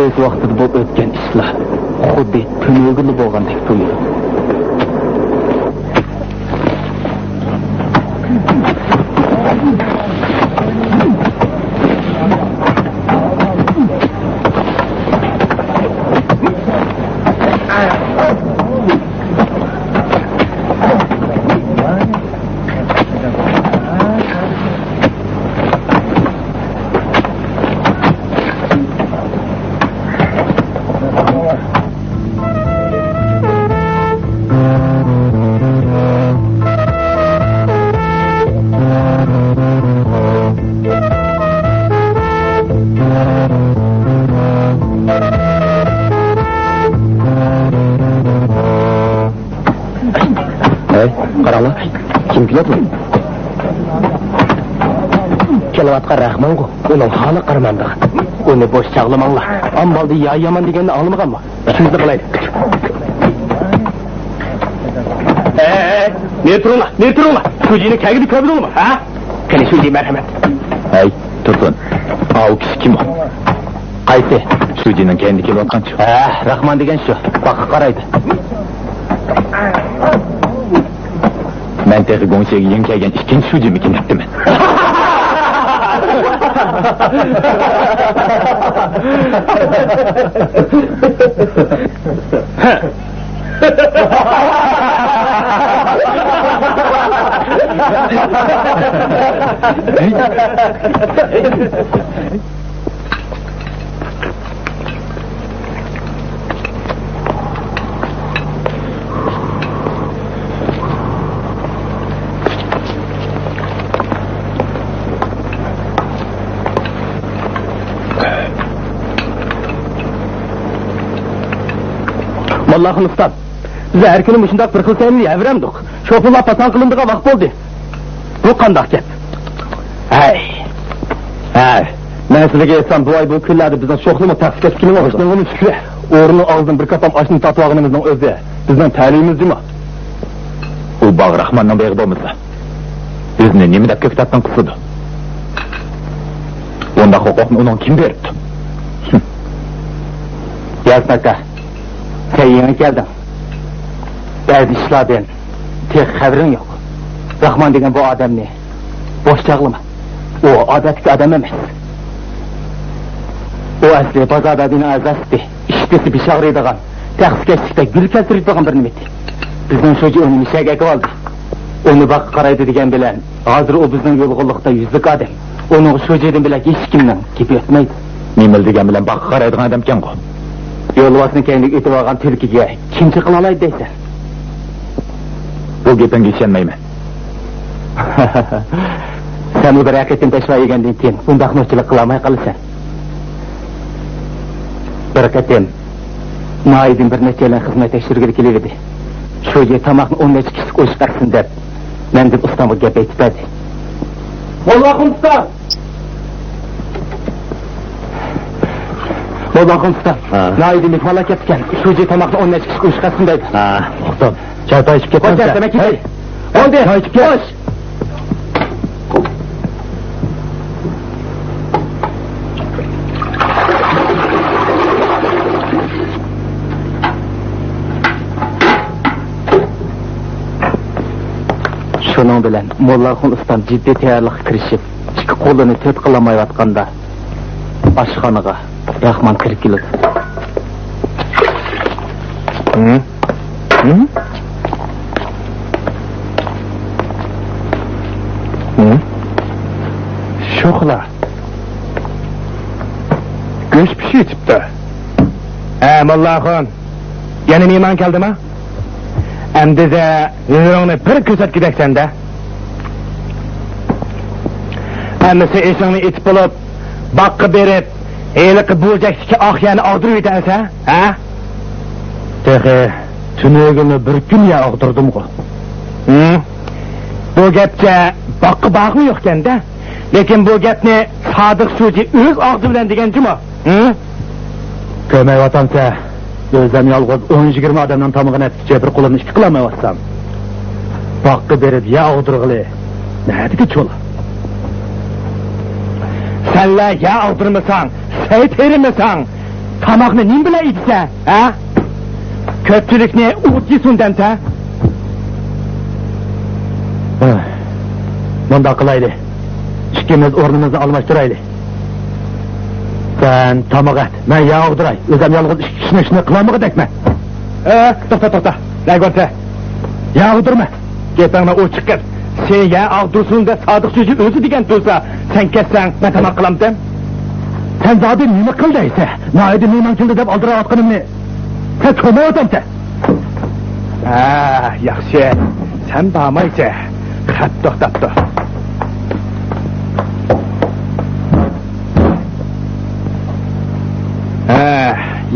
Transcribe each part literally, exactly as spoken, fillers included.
ئۆز ۋاقتىدا بولۇپ ئۆتكەن ئىشلار خۇددى تۈنۈگۈنلا بولغاندەك تۇيۇلىدۇ. ھەي، قاراڭلار، كىم كېلىۋاتىدۇ؟ كېلىۋاتقان راخمانغۇ، ئۇنىڭ ھالى قارىمامدىغان. ئۇنى بوش چاغلىماڭلار، ئامبالدا يا يامان دېگەننى ئاڭلىمىغانمۇ؟ ئىشىمىزنى قىلايلى. ھەي، ھەي، ھەي، نېرى تۇرۇڭلار، نېرى تۇرۇڭلار. شۇجىنى كەلگىنى كۆرمىدىڭلارمۇ، ھە؟ قېنى، شۇجى، مەرھەمەت. ھەي، تۇرسۇن. ئاۋۇ كىشى كىم ئۇ؟ قايسى؟ شۇجىنىڭ كەينىدە كېلىۋاتقانچۇ؟ ھە، راخمان دېگەن شۇ. باغقا قارايدۇ. مەن تېخى گۇڭشېگە يېڭى كەلگەن ئىككىنچى شۇجىمىكىن دەپتىمەن. موللاخۇن ئۇستام، بىز ھەر كۈنى مۇشۇنداق بىر خىل سەينىنى يەۋېرەمدۇق؟ شوپۇرلار پاساڭ قىلىنىدىغان ۋاقىت بولدى. بۇ قانداق گەپ؟ ھەي. ھەي. مەن سىلەرگە ئېيتسام، بۇ ئاي بۇ كۈنلەردە بىزنىڭ شوخلىمۇ تەخسە كەتكىلى بولىدۇ. شۇنىڭغىمۇ شۈكرى. ئورۇننىڭ ئاغزىدىن بىر كاپام ئاشنى تارتىۋالغىنىمىزنىڭ ئۆزى بىزنىڭ تەلىيىمىز جۇما. ئۇ باغ راخماننىڭ بېغى بولمىسا، بىزنى نېمە دەپ كۆكتاتتىن قىسىدۇ؟ بۇنداق ھوقۇقنى ئۇنىڭغا كىم بېرىپتۇ؟ ياسىن ئاكا، سەن يېڭى كەلدىڭ. بەزى ئىشلاردىن تېخى خەۋىرىڭ يوق. راخمان دېگەن بۇ ئادەمنى بوش چاغلىما. ئۇ ئادەتتىكى ئادەم ئەمەس. ئۇ ئەسلى بازار بەدىنىڭ ئەزاسى ئىدى. ئىشتىسى بېشى ئاغرىيدىغان، تەخسىكەشلىكتە گۈل كەلتۈرىدىغان بىر نېمە ئىدى. بىزنىڭ شۇجى ئۇنى مىشەگە ئەكىۋالدى. ئۇنى باغقا قارايدۇ دېگەن بىلەن، ھازىر ئۇ بىزنىڭ يولغۇنلۇقتا يۈزلۈك ئادەم. ئۇنىڭغا شۇجىدىن بۆلەك ھېچكىمنىڭ گېپى ئۆتمەيدۇ. نېمىلا دېگەن بىلەن باغقا قارايدىغان ئادەمكەنغۇ؟ يولۋاسنى كەينىگە ئېتىۋالغان تۈلكىگە كىم چېقىلالايدۇ دەيسەن؟ بۇ گېپىڭگە ئىشەنمەيمەن. سەنمۇ بىرەر قېتىم پەشۋا يېگەندىن كېيىن بۇنداق نوچىلىق قىلالماي قالىسەن. بىر قېتىم ناھىيەدىن بىر نەچچەيلەن خىزمەت تەكشۈرگىلى كېلىۋىدى. شۇجى تاماقنى ئون نەچچە كىشىلىك ئوشۇق ئەتسۇن دەپ، مەن دەپ ئۇستامغا گەپ ئېيتىپ بەردى. موللاخۇن ئۇستا! موللاخۇن ئۇستا! ھە. ناھىيەدىن مېھمانلار كەپتىكەن. شۇجى تاماقنى ئون نەچچە كىشىلىك ئوشۇق ئەتسۇن دەيدۇ. ھە، ئۇقتۇم. چاي پاي ئىچىپ كەتسەمسە. ھەي، بولدى. چاي ئىچىپ كەت. خوش. شۇنىڭ بىلەن موللاخۇن ئۇستام جىددىي تەييارلىققا كىرىشىپ، ئىككى قولىنى تۆت قىلالمايۋاتقاندا، ئاشخانىغا راخمان كىرىپ كېلىدۇ. ھە؟ ھە؟ ھە؟ شوخلا. گۆش پىشىۋېتىپتۇ. ھە، موللاخۇن. يەنە مېھمان كەلدىما؟ ئەمدى ھۈنىرىڭنى بىر كۆرسەتكۈدەكسەن-دە. ئەمىسە ئېشىڭنى ئېتىپ بولۇپ، باغقا بېرىپ، ھېلىقى بۇرجەكتىكى ئاق يەرنى ئاغدۇرۇۋېتەمسەن، ھە؟ تېخى تۈنۈگۈنمۇ بىر كۈن يەر ئاغدۇردۇمغۇ. ھىم؟ بۇ گەپچە باغقا بارغۇ يوقكەن-دە. لېكىن بۇ گەپنى سادىق شۇجى ئۆز ئاغزى بىلەن دېگەن جۇمۇ. ھىم؟ كۆرمەيۋاتامسەن، ئۆزۈم يالغۇز ئون يىگىرمە ئادەمنىڭ تامىقىنى ئەتكۈچە بىر قولۇمنى ئىككى قىلالمايۋاتسام، باغقا بېرىپ يەر ئاغدۇرغىلى نەدىكى چولا؟ سەنلەر يەر ئاغدۇرمىساڭ، سەي تېرىمىسەڭ، تاماقنى نېمە بىلەن ئېتىسەن، ھە؟ كۆپچىلىكنى ئوت يېسۇن دەمسەن؟ مۇنداق قىلايلى. ئىككىمىز ئورنىمىزنى ئالماشتۇرايلى. سەن تاماق ئەت، مەن يەر ئاغدۇراي. ئۆزۈم يالغۇز ئىككى كىشىنىڭ ئىشىنى قىلالمىغۇدەكمەن. ئە، توختا، توختا. نەگە بارىسەن؟ يەر ئاغدۇرما. گېپىڭنى ئوچۇق قىل. سېنى يەر ئاغدۇرسۇن دەپ سادىق شۇجى ئۆزى دېگەن تۇرسا، سەن كەتسەڭ، مەن تاماق قىلامتىم؟ سەن زادى نېمە قىل دەيسەن؟ ناھايىتى مېھمان كېلدى دەپ ئالدىراۋاتقىنىمنى سەن كۆرمەيۋاتامسەن؟ ھە، ياخشى. سەن بارمايسەن. خەپ توختاپتۇ. ھە،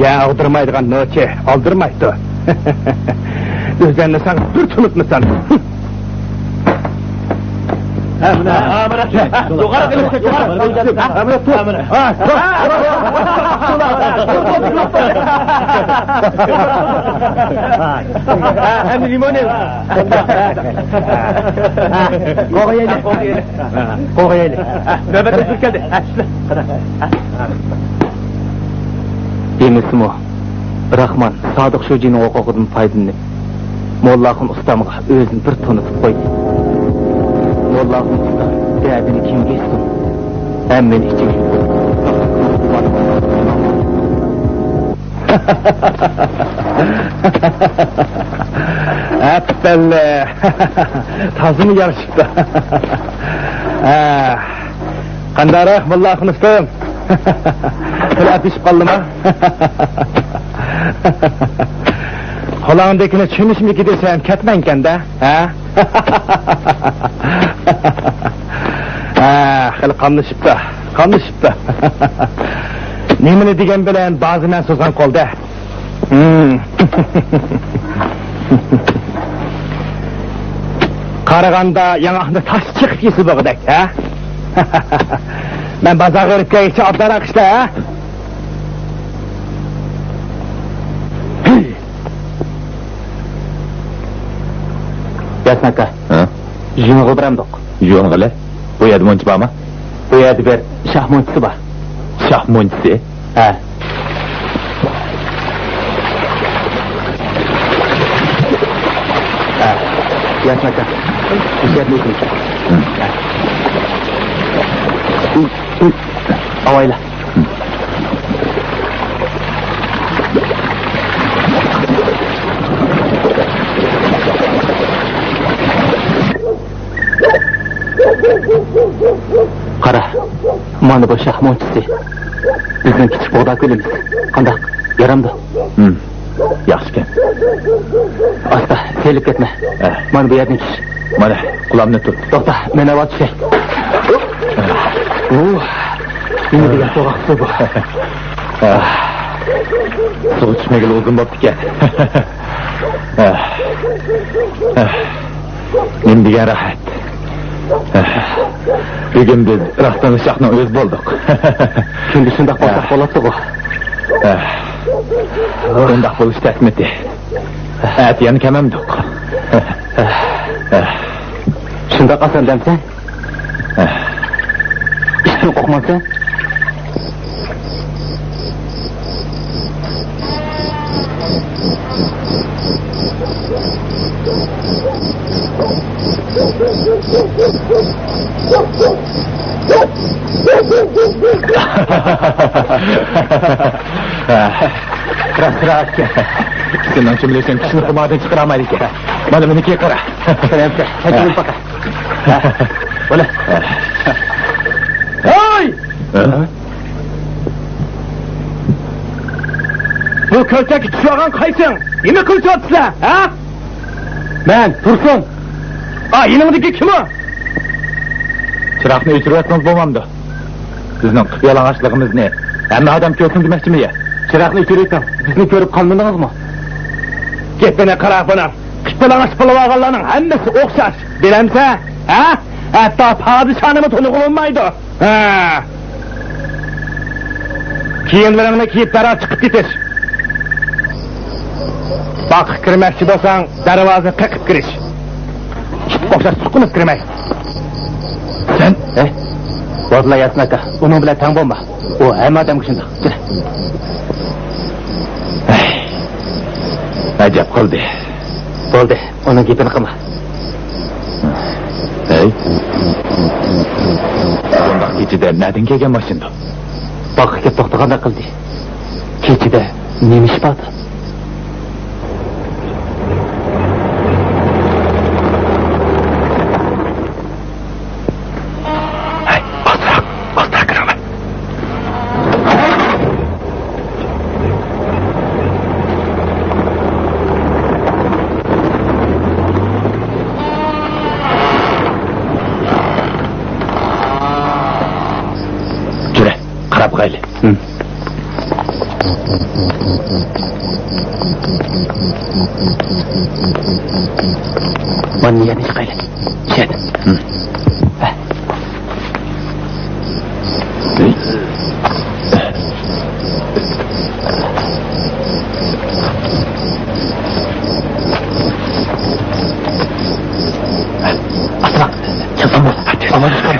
يەر ئاغدۇرمايدىغان نوچى ئالدىرىمايدۇ. ئۆزۈڭنى سەن بىر تونۇتمىسان. ھە، مانا. ھە، مانا. يۇقىرى قىلىپ، يۇقىرى. ھە، مانا، تۇر. ھە، تۇر. ھە، ئەمدى لىموننى. قوغۇيلى. قوغۇيلى. نۆۋەت ئۆزۈپ كەلدى. دېمىسىمۇ، راخمان سادىق شۇجىنىڭ ھوقۇقىدىن پايدىلىنىپ، موللاخۇن ئۇستامغا ئۆزىنى بىر تونۇتۇپ قويدى. موللاخۇن ئۇستام دەردىنى كىمگە ئېيتسۇن؟ ھەممىنى ئىچىگە يۇتۇپ، ئەپەللە! تازىمۇ يارىشىپتۇ. ھە. قانداقراق، موللاخۇن ئۇستام؟ خېلى ئەپلىشىپ قالدىما؟ قولۇڭدىكىنى چۆمۈچمىكى دېسەم، كەتمەيدىكەن-دە، ھە؟ ھە، خېلى قاملىشىپتۇ، قاملىشىپتۇ. نېمىنى دېگەن بىلەن بازىمەن سوزغان قولدا. ھىم. قارىغاندا ياڭاقنى تاش چېقىپ يېسە بولغۇدەك، ھە؟ مەن بازارغا بېرىپ كەلگۈچە ئابدالراق ئىشلە، ھە؟ ياسىن ئاكا. ھە؟ يۇيۇنغىلى بارامدۇق؟ يۇيۇنغىلى؟ بۇ يەردە مۇنچا بارمۇ؟ بۇ يەردە بىر شاھ مۇنچىسى بار. شاھ مۇنچىسى؟ ھە. ھە. ياسىن ئاكا. مۇشۇ يەردە ئۆتۈڭ. ھە. ئاۋايلا. قارا، مانا بۇ شاھ مۇنچىسى. بىزنىڭ كىچىك بۇغدا كۆلىمىز. قانداق؟ يارامدۇ؟ ھىم. ياخشىكەن. ئاستا، سېلىپ كەتمە. ھە. مانا بۇ يەردىن چۈش. مانا، قۇلامنى تۇت. توختا، مەن ئاۋۋال چۈشەي. ھە. ئۇھ، نېمە دېگەن سوغۇق سۇ بۇ. ھە. سۇغا چۈشمىگىلى ئۇزۇن بوپتىكەن. ھە. ھە. نېمە دېگەن راھەت. ھە. بۈگۈن بىز راستتىنلا شاھنىڭ ئۆزى بولدۇق. كۈندە شۇنداق بولساق ھە. بولاتتىغۇ. ھە. ئۇنداق بولۇش تەسمىتى. ئەتە يەنە كەمەمدۇق. شۇنداق ئاسان دەمسەن؟ ئىشتىن قورقمامسەن؟ راست، راست. سېنىڭ چۈمۈلۈشۈڭ كىشىنى خۇماردىن چىقىرالمايدىكەن. مانا مېنىڭكىگە قارا. قارايمسەن؟ ھە. بولە. ھەي! ھە؟ بۇ كۆلچەككە چۈشۈۋالغان قايسىڭ؟ نېمە قىلىشىۋاتىسىلەر، ھە؟ مەن، تۇرسۇن. ئا، يېنىڭدىكى كىم ئۇ؟ چىراغنى ئۆچۈرۈۋەتسىڭىز بولمامدۇ؟ بىزنىڭ قىپيالىڭاچلىقىمىزنى ھەممە ئادەم كۆرسۇن دېمەكچىمۇ يا؟ چىراغنى ئۆچۈرۈۋېتىڭ، بىزنى كۆرۈپ قالمىدىڭىزمۇ؟ گېپىنى قارا بۇنىڭ. قىپيالىڭاچ بولۇۋالغانلارنىڭ ھەممىسى ئوخشاش. بىلەمسەن؟ ھە؟ ھەتتا پادىشاھنىمۇ تونۇغىلى بولمايدۇ. ھە. كىيىملىرىڭنى كىيىپ دەرھال چىقىپ كېتىش. باغقا كىرمەكچى بولساڭ، دەرۋازىنى قېقىپ كىرىش. ئىتقا ئوخشاش سۇقۇنۇپ كىرمەي. سەن؟ ھە؟ بولدىلا ياسىن ئاكا، ئۇنىڭ بىلەن تەڭ بولما. ئۇ ھەممە ئادەمگە شۇنداق. كىر. گەپ قىلدى. بولدى، ئۇنىڭ گېپىنى قىلما. ھەي. بۇنداق كېچىدە نەدىن كەلگەن ماشىنىدۇ؟ باغقا كېلىپ توختىغاندەك قىلدى. كېچىدە نېمە ئىش باردۇ؟ ھەي، ئاستىراق، ئاستىراق كىرىڭلار. جۈرە، قاراپ باقايلى. ھىم. مانا يەنە چىقايلى. چۈشەدە. ھىم. ھە. ئاسراق. ئامان چىقايلى.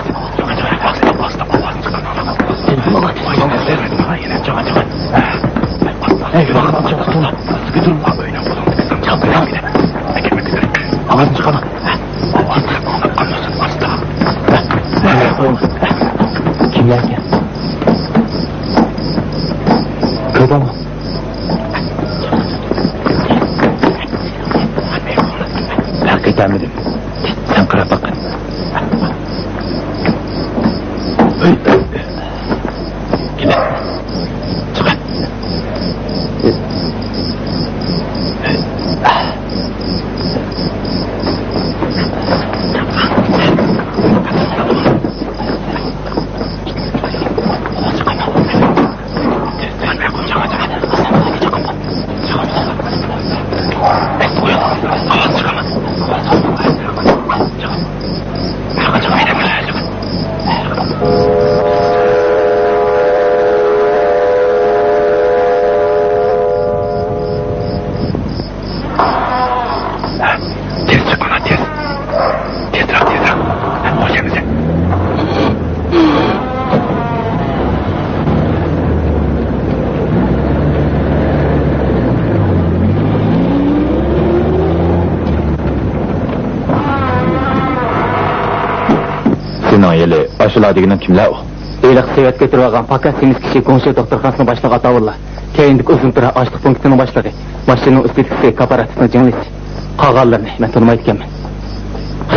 كىملەركەن؟ كۆردۈڭمۇ؟ پەرق ئېتەلمىدىم. سەن قاراپ باققىن. كېلە. چىقە. تېز چىقىڭلار، تېز. تېزرەك، تېزرەك. ھە، خوش يەرمىسەن. سېنىڭ ھېلى ئاشۇلار دېگىنىڭ كىملەر ئۇ؟ ھېلىقى سېۋەت كۆتۈرۈۋالغان پاكار سېمىز كىشى گۇڭشې دوختۇرخانىسىنىڭ باشلىقى ئاتاۋۇللا. كەينىدىكى ئۇزۇن تۇرا ئاشلىق پونكىتىنىڭ باشلىقى. ماشىنىنىڭ ئۈستىدىكىسى كوپىراتىپنىڭ جىڭلىسى. قالغانلىرىنى مەن تونۇمايدىكەنمەن.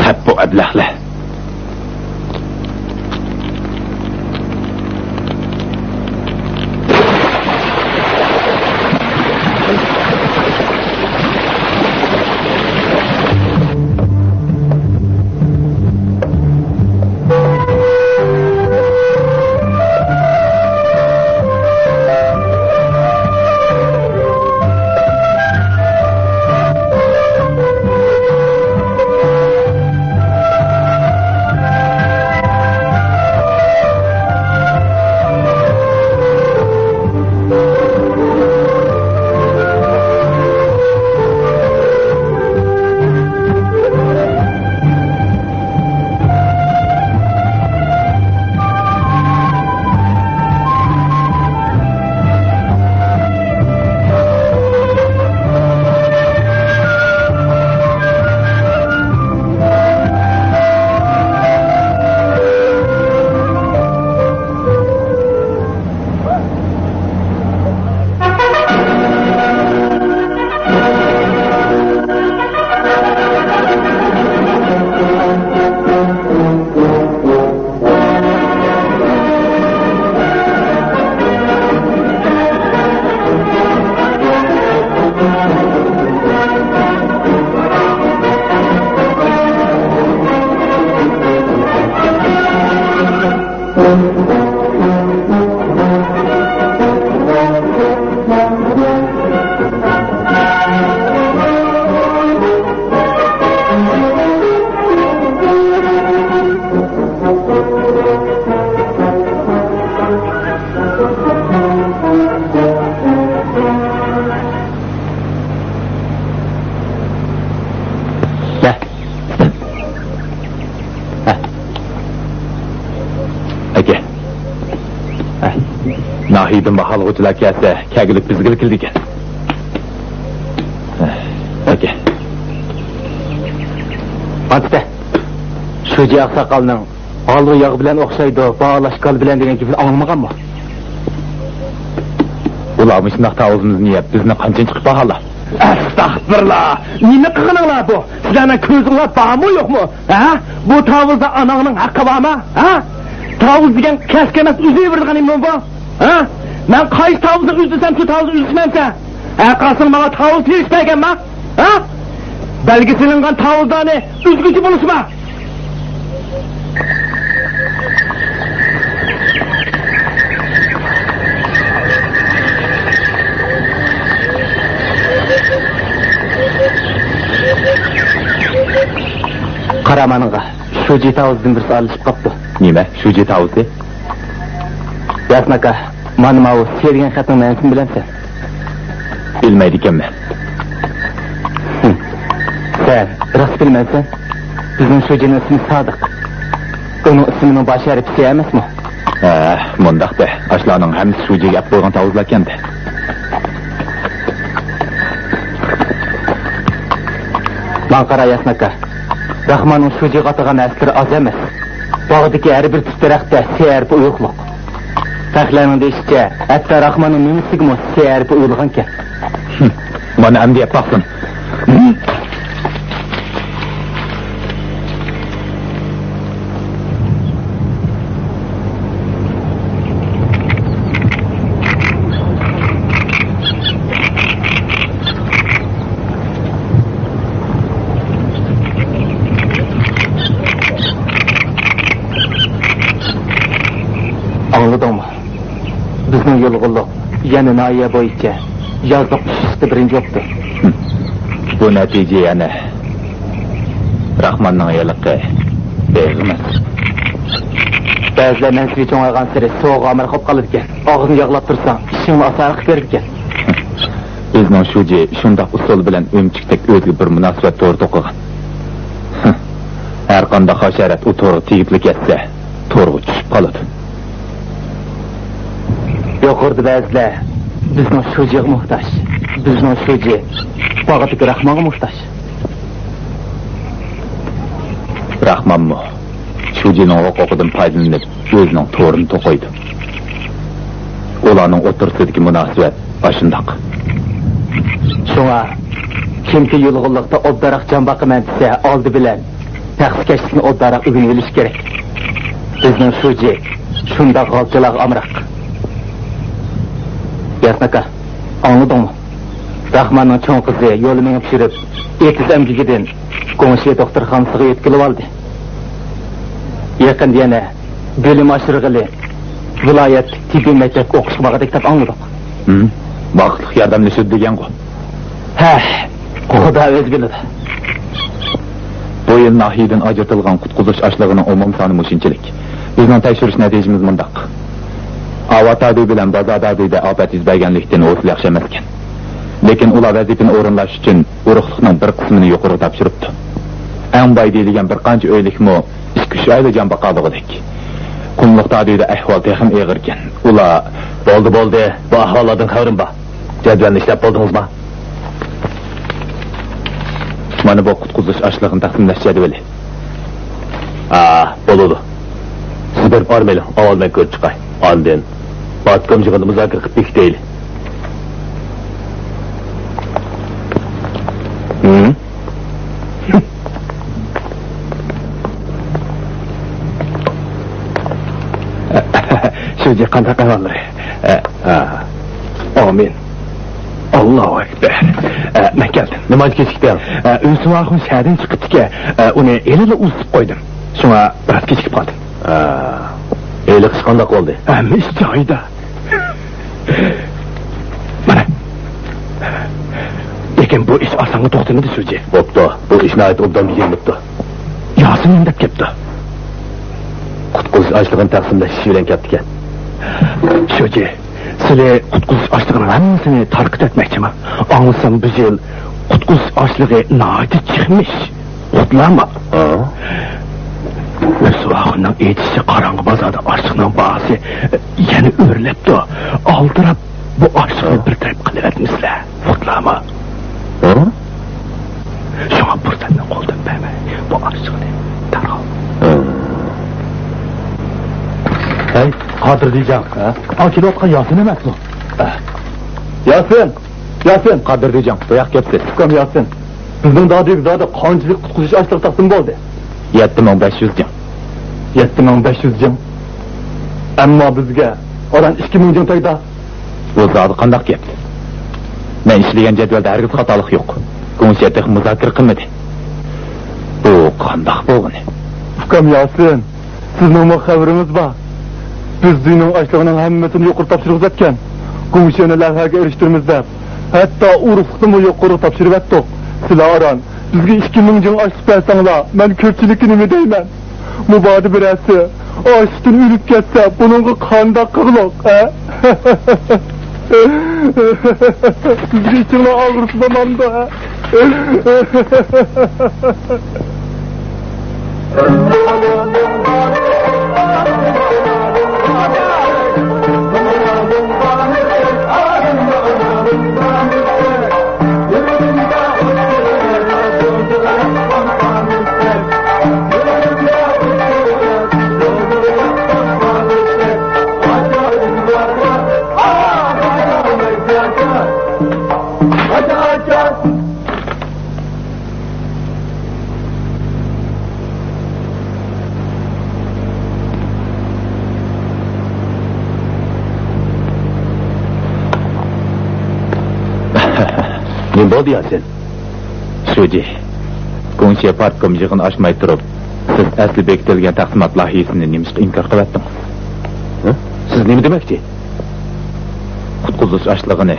خەپ بۇ ئەبلەخلەر. ئاكا. ھە. ناھىيەدىن باھالىغۇچىلار كەلسە، كەلگۈلۈك بىزگىلا كېلىدىكەن. ئاتىتە، شۇجى ئاقساقالنىڭ «ھالۋا ياغ بىلەن ئوخشايدۇ، باھالاش گال بىلەن» دېگەن گېپىنى ئاڭلىمىغانمۇ؟ ئۇلار مۇشۇنداق تاۋۇزىمىزنى يەپ، بىزنى قانچىنچە قىلىپ باھالا؟ ئەستەغپۇرۇللا! نېمە قىلغىنىڭلار بۇ؟ سىلەرنىڭ كۆزۈڭلار بارمۇ يوقمۇ؟ ھە؟ بۇ تاۋۇزدا ئاناڭنىڭ ھەققى بارمۇ؟ ھە؟ تاۋۇز دېگەن كەسكە ئەمەس، ئۈزۈۋېرىدىغان نېمە بۇ؟ ھە؟ مەن قايسى تاۋۇزنى ئۈز دېسەم، شۇ تاۋۇزنى ئۈزۈشمەمسەن؟ ھە، قاسىڭ ماڭا تاۋۇز تېرىشىپ بەرگەنما؟ ھە؟ بەلگە سېلىنغان تاۋۇزلارنى ئۈزگۈچى بولۇشما! قارا مانىڭغا، شۇجى تاۋۇزدىن بىرسى ئارىلىشىپ قاپتۇ. نېمە؟ شۇجى تاۋۇزى؟ ياسىن ئاكا، مانا ماۋۇ سى دېگەن خەتنىڭ مەنىسىنى بىلەمسەن؟ بىلمەيدىكەنمەن. ھىم. سەن راست بىلمەمسەن؟ بىزنىڭ شۇجىنىڭ ئىسمى سادىق. ئۇنىڭ ئىسمىنىڭ باش ھەرپى سى ئەمەسمۇ؟ ھە، مۇنداق دە، ئاشۇلارنىڭ ھەممىسى شۇجىگە ئەپ قويغان تاۋۇزلاركەن دە. ماڭا قارا، ياسىن ئاكا. راخماننىڭ شۇجىغا ئاتىغان ھەسىتلىرى ئاز ئەمەس. باغدىكى ھەر بىر تۈپ دەرەختتە سى ھەرپى ئويۇقلۇق. پەخلەرنىڭ دېيىشىچە، ھەتتا راخماننىڭ مېڭىسىگىمۇ سى ھەرپى ئويۇلغانكەن. مانا ئەمدى يەپ باقسۇن. ئاڭلىدىڭمۇ؟ بىزنىڭ يۇلغۇنلۇق يەنە ناھىيە بويىچە يازلىق ئۈچ سۈپىتى بىرىنچى بوپتۇ. بۇ نەتىجە يەنە راخماننىڭ ھېلىقى بېغى ئەمەس. بەزىلەر مەنسىپى چوڭايغانسېرى سوغۇققا ئامراق بولۇپ قالىدىكەن. ئاغزىنى ياغلاپ تۇرساڭ، ئىشىڭنى ئاسانراق كۆرىدىكەن. بىزنىڭ شۇجى شۇنداق ئۇسۇل بىلەن ئۆمۈچۈكتەك ئۆزىگە بىر مۇناسىۋەت تورى توقۇغان. ھەر قانداق ھاشارات ئۇ تورغا تېگىپلا كەتسە، تورغا چۈشۈپ قالىدۇ. يۇقىرىدا بەزىلەر بىزنىڭ شۇجىغا موھتاج، بىزنىڭ شۇجى باغدىكى راخمانغا موھتاج. راخمانمۇ شۇجىنىڭ ھوقۇقىدىن پايدىلىنىپ، ئۆزىنىڭ تورىنى توقۇيدۇ. ئۇلارنىڭ ئوتتۇرىسىدىكى مۇناسىۋەت ئاشۇنداق. شۇڭا كىمكى يۇلغۇنلۇقتا ئوبدانراق جان باقىمەن دېسە، ئالدى بىلەن پەخسىكەشلىكنى ئوبدانراق ئۆگىنىۋېلىشى كېرەك. بىزنىڭ شۇجى شۇنداق غالچىلارغا ئامراق. ياسىن ئاكا، ئاڭلىدىڭمۇ؟ راخماننىڭ چوڭ قىزى يولى مېڭىپ يۈرۈپ، ئېتىز ئەمگىكىدىن گۇڭشې دوختۇرخانىسىغا يۆتكىلىۋالدى. يېقىندا يەنە بىلىم ئاشۇرغىلى ۋىلايەتلىك تېببىي مەكتەپكە ئوقۇشقا بارغۇدەك دەپ ئاڭلىدۇق. ھىم، ۋاقىتلىق ياردەملىشىدۇ دېگەنغۇ. ھە، خۇدا ئۆزى بىلىدۇ. بۇ يىل ناھىيەدىن ئاجرىتىلغان قۇتقۇزۇش ئاشلىقىنىڭ ئومۇمىي سانى مۇشۇنچىلىك. بىزنىڭ تەكشۈرۈش نەتىجىمىز مۇنداق. ئاۋات دادۈي بىلەن بازار دادۈيدە ئاپەت يۈز بەرگەنلىكتىن، ھوسۇل ياخشى ئەمەسكەن. لېكىن ئۇلار ۋەزىپىنى ئورۇنداش ئۈچۈن ئۇرۇقلۇقنىڭ بىر قىسمىنى يۇقىرىغا تاپشۇرۇپتۇ. ئەڭ باي دېيىلگەن بىر قانچە ئۆيلۈكمۇ ئىككى-ئۈچ ئايلا جان باقالىغۇدەك. قۇملۇق دادۈيدە ئەھۋال تېخىمۇ ئېغىركەن. ئۇلار... بولدى، بولدى. بۇ ئەھۋاللاردىن خەۋىرىم بار. جەدۋەلنى ئىشلەپ بولدىڭىزما؟ مانا بۇ قۇتقۇزۇش ئاشلىقىنى تەقسىملەش جەدۋىلى. ھا، بولىدۇ. سىز بېرىپ ئارام ئېلىڭ، ئاۋۋال مەن كۆرۈپ چىقاي. ئاندىن پارتكوم يىغىنىدا مۇزاكىرە قىلىپ بېكىتەيلى. ھىم؟ شۇجى، قانداق ئەھۋاللىرى؟ ئە، ئە. ئامىن. ئاللاھۇ ئەكبەر. ئە، مەن كەلدىم. نېمانچە كېچىكتىڭ؟ ئە، ئۈنسۇۋاخۇن شەھەردىن چىقىپتىكەن. ئە، ئۇنى ھېلىلا ئۇزىتىپ قويدۇم. شۇڭا بىراز كېچىكىپ قالدىم. ئە، ھېلىقى ئىش قانداق بولدى؟ ھەممە ئىش جايىدا. مانا. لېكىن بۇ ئىش ئاسانغا توختىمىدى، شۇجى. بوپتۇ، بۇ ئىش ناھايىتى ئوبدان بېجىرىلىپتۇ. ياسىن نېمە دەپ كەپتۇ؟ قۇتقۇزۇش ئاشلىقىنى تەقسىملەش ئىشى بىلەن كەپتىكەن. شۇجى، سىلى قۇتقۇزۇش ئاشلىقىنىڭ ھەممىسىنى تارقىتىۋەتمەكچىما؟ ئاڭلىسام، بۇ يىل قۇتقۇزۇش ئاشلىقى ناھايىتى چىقمىش. ئوتلارما؟ ھە؟ ئۆسۈۋاخۇننىڭ ئېيتىشىچە، قاراڭغۇ بازاردا ئاشلىقنىڭ باھاسى يەنە ئۆرلەپتۇ. ئالدىراپ بۇ ئاشلىقنى ھە؟ بىر تەرەپ قىلىۋەتمىسىلە. ئوتلارما؟ ھە؟ شۇڭا پۇرسەتنى قولدىن بەرمەي، ئاشلىقنى دەرھال. ھەي، قادىردىجان. ھە؟ ئا، كېلىۋاتقان ياسىن ئەمەسمۇ؟ ھە. ياسىن! ياسىن! قادىردىجان، بۇ ياققا كەپسىز. ئۇكام ياسىن، بىزنىڭ دادىگە زادى قانچىلىك قۇتقۇزۇش ئاشلىقى تەقسىم بولدى؟ يەتتە مىڭ بەش يۈز جىڭ. يەتتە مىڭ بەش يۈز جىڭ. ئەمما بىزگە ئاران ئىككى مىڭ جىڭ تەگدى. بۇ زادى قانداق گەپ؟ مەن ئىشلىگەن جەدۋەلدە ھەرگىز خاتالىق يوق. گۇڭشيې تېخى مۇزاكىرە قىلمىدى. بۇ قانداق بولغىنى؟ ئۇكام ياسىن، سىزنىڭمۇ خەۋىرىڭىز بار. بىز زۇينىڭ ئاشلىقىنىڭ ھەممىسىنى يۇقىرى تاپشۇرغۇزەتكەن. گۇڭشيېنى لەۋھەگە ئېرىشتۈرىمىز دەپ، ھەتتا ئۇرۇقلۇقنىمۇ يۇقىرىغا تاپشۇرۇۋەتتۇق. سىلەر ئاران بىزگە ئىككى مىڭ جىڭ ئاشلىق بەرسەڭلار، مەن كۆپچىلىككە نېمە دەيمەن؟ مۇبادا بىرەرسى ئاشلىقتىن ئۆلۈپ كەتسە، بۇنىڭغا قانداق قىلغۇلۇق، ھە؟ سىزگە ئىچىڭلار ئاغرىسا بولمامدۇ، ھە؟ نېمە بولدى ياسىن؟ شۇجى، گۇڭشيې پارتكوم يىغىن ئاچماي تۇرۇپ، سىز ئەسلى بېكىتىلگەن تەقسىمات لايىھىسىنى نېمىشقا ئىنكار قىلىۋەتتىڭىز؟ ھە؟ سىز نېمە دېمەكچى؟ قۇتقۇزۇش ئاشلىقىنى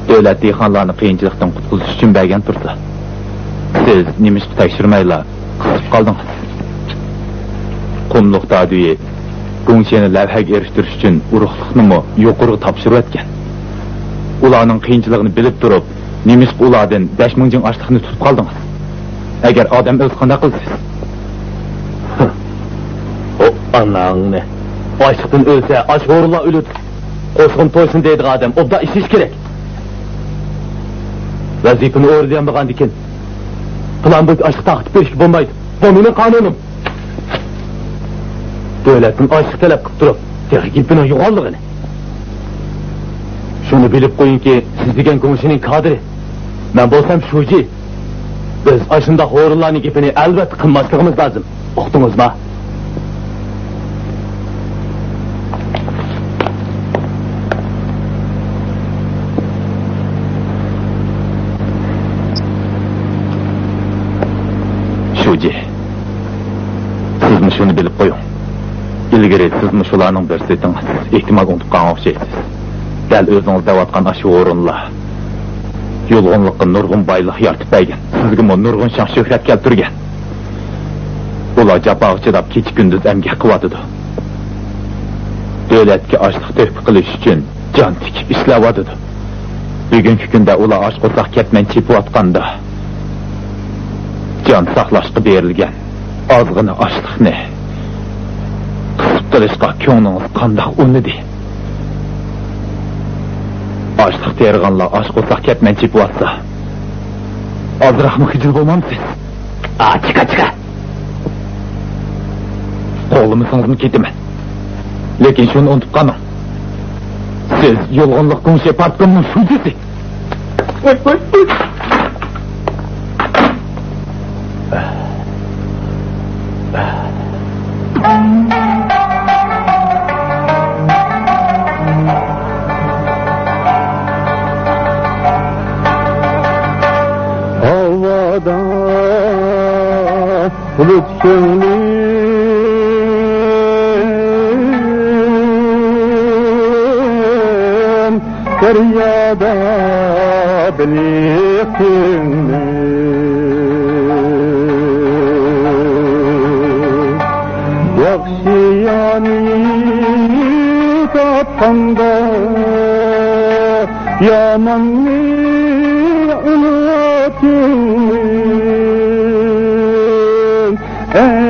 دۆلەت دېھقانلارنى قىيىنچىلىقتىن قۇتقۇزۇش ئۈچۈن بەرگەن تۇرسا، سىز نېمىشقا تەكشۈرمەيلا قىسىپ قالدىڭىز؟ قۇملۇق دادۈيى گۇڭشيېنى لەۋھەگە ئېرىشتۈرۈش ئۈچۈن ئۇرۇقلۇقنىمۇ يۇقىرىغا تاپشۇرۇۋەتكەن. ئۇلارنىڭ قىيىنچىلىقىنى بىلىپ تۇرۇپ، نېمىشقا ئۇلاردىن بەش مىڭ جىڭ ئاشلىقنى تۇتۇپ قالدىڭىز؟ ئەگەر ئادەم ئۆلسە قانداق قىلىسىز؟ ئۇ ئاناڭنى! ئاچلىقتىن ئۆلسە، ئاشخورۇنلار ئۆلىدۇ. قوشقىنى تويسۇن دەيدىغان ئادەم ئوبدان ئىشلىشى كېرەك. ۋەزىپىنى ئورۇنلىيالمىغاندىكىن، پىلان بويىچە ئاشلىق تارقىتىپ بېرىشكە بولمايدۇ. بۇ مېنىڭ قانۇنۇم. دۆلەتتىن ئاشلىق تەلەپ قىلىپ تۇرۇپ، تېخى گېپىنىڭ يوغانلىقىنى. شۇنى بىلىپ قويۇڭكى، سىز دېگەن گۇڭشىنىڭ كادىرى. مەن بولسام شۇجى. بىز ئاشۇنداق ھورۇنلارنىڭ گېپىنى ئەلۋەتتە قىلماسلىقىمىز لازىم. ئۇقتىڭىزما؟ شۇجى، سىزمۇ شۇنى بىلىپ قويۇڭ. ئىلگىرى سىزمۇ شۇلارنىڭ بىرسى ئىدىڭىز. ئېھتىمال ئۇنتۇپ قالغان ئوخشايسىز. دەل ئۆزىڭىز دەۋاتقان ئاشۇ ھورۇنلار يۇلغۇنلۇققا نۇرغۇن بايلىق يارىتىپ بەرگەن. سىزگىمۇ نۇرغۇن شان-شۆھرەت كەلتۈرگەن. ئۇلار جاپاغا چىداپ كېچە-كۈندۈز ئەمگەك قىلىۋاتىدۇ. دۆلەتكە ئاشلىق تۆھپە قىلىش ئۈچۈن جان تىكىپ ئىشلەۋاتىدۇ. بۈگۈنكى كۈندە ئۇلار ئاچ قورساق كەتمەن چېپىۋاتقاندا، جان ساقلاشقا بېرىلگەن ئازغىنە ئاشلىقنى قىسىپ قېلىشقا كۆڭلىڭىز قانداق ئۇنىدى؟ ئاشلىق تېرىغانلار ئاچ قورساق كەتمەن چېپىۋاتسا، ئازراقمۇ خىجىل بولمامسىز؟ ئا، چىقا، چىقا! قوغلىمىسىڭىزمۇ كېتىمەن. لېكىن شۇنى ئۇنتۇپ قالماڭ. سىز يۇلغۇنلۇق گۇڭشې پارتكومنىڭ شۇجىسى. ۋاي، ۋاي، ۋاي. ھاۋادا بۇلۇت كۆڭلۈم، دەريادا بېلىق كۆڭلۈم. ياخشى يانى تاپقاندا، ياماننى ئۇنتۇيمەن. ئەي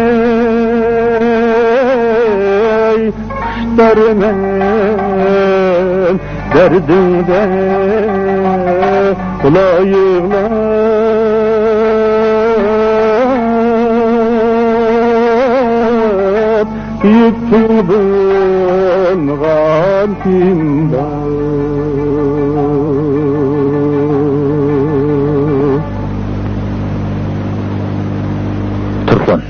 قۇشلار، مەن دەردىڭدە تولا يىغلاپ. يېتىلغان كىم بار؟ تۇرسۇن،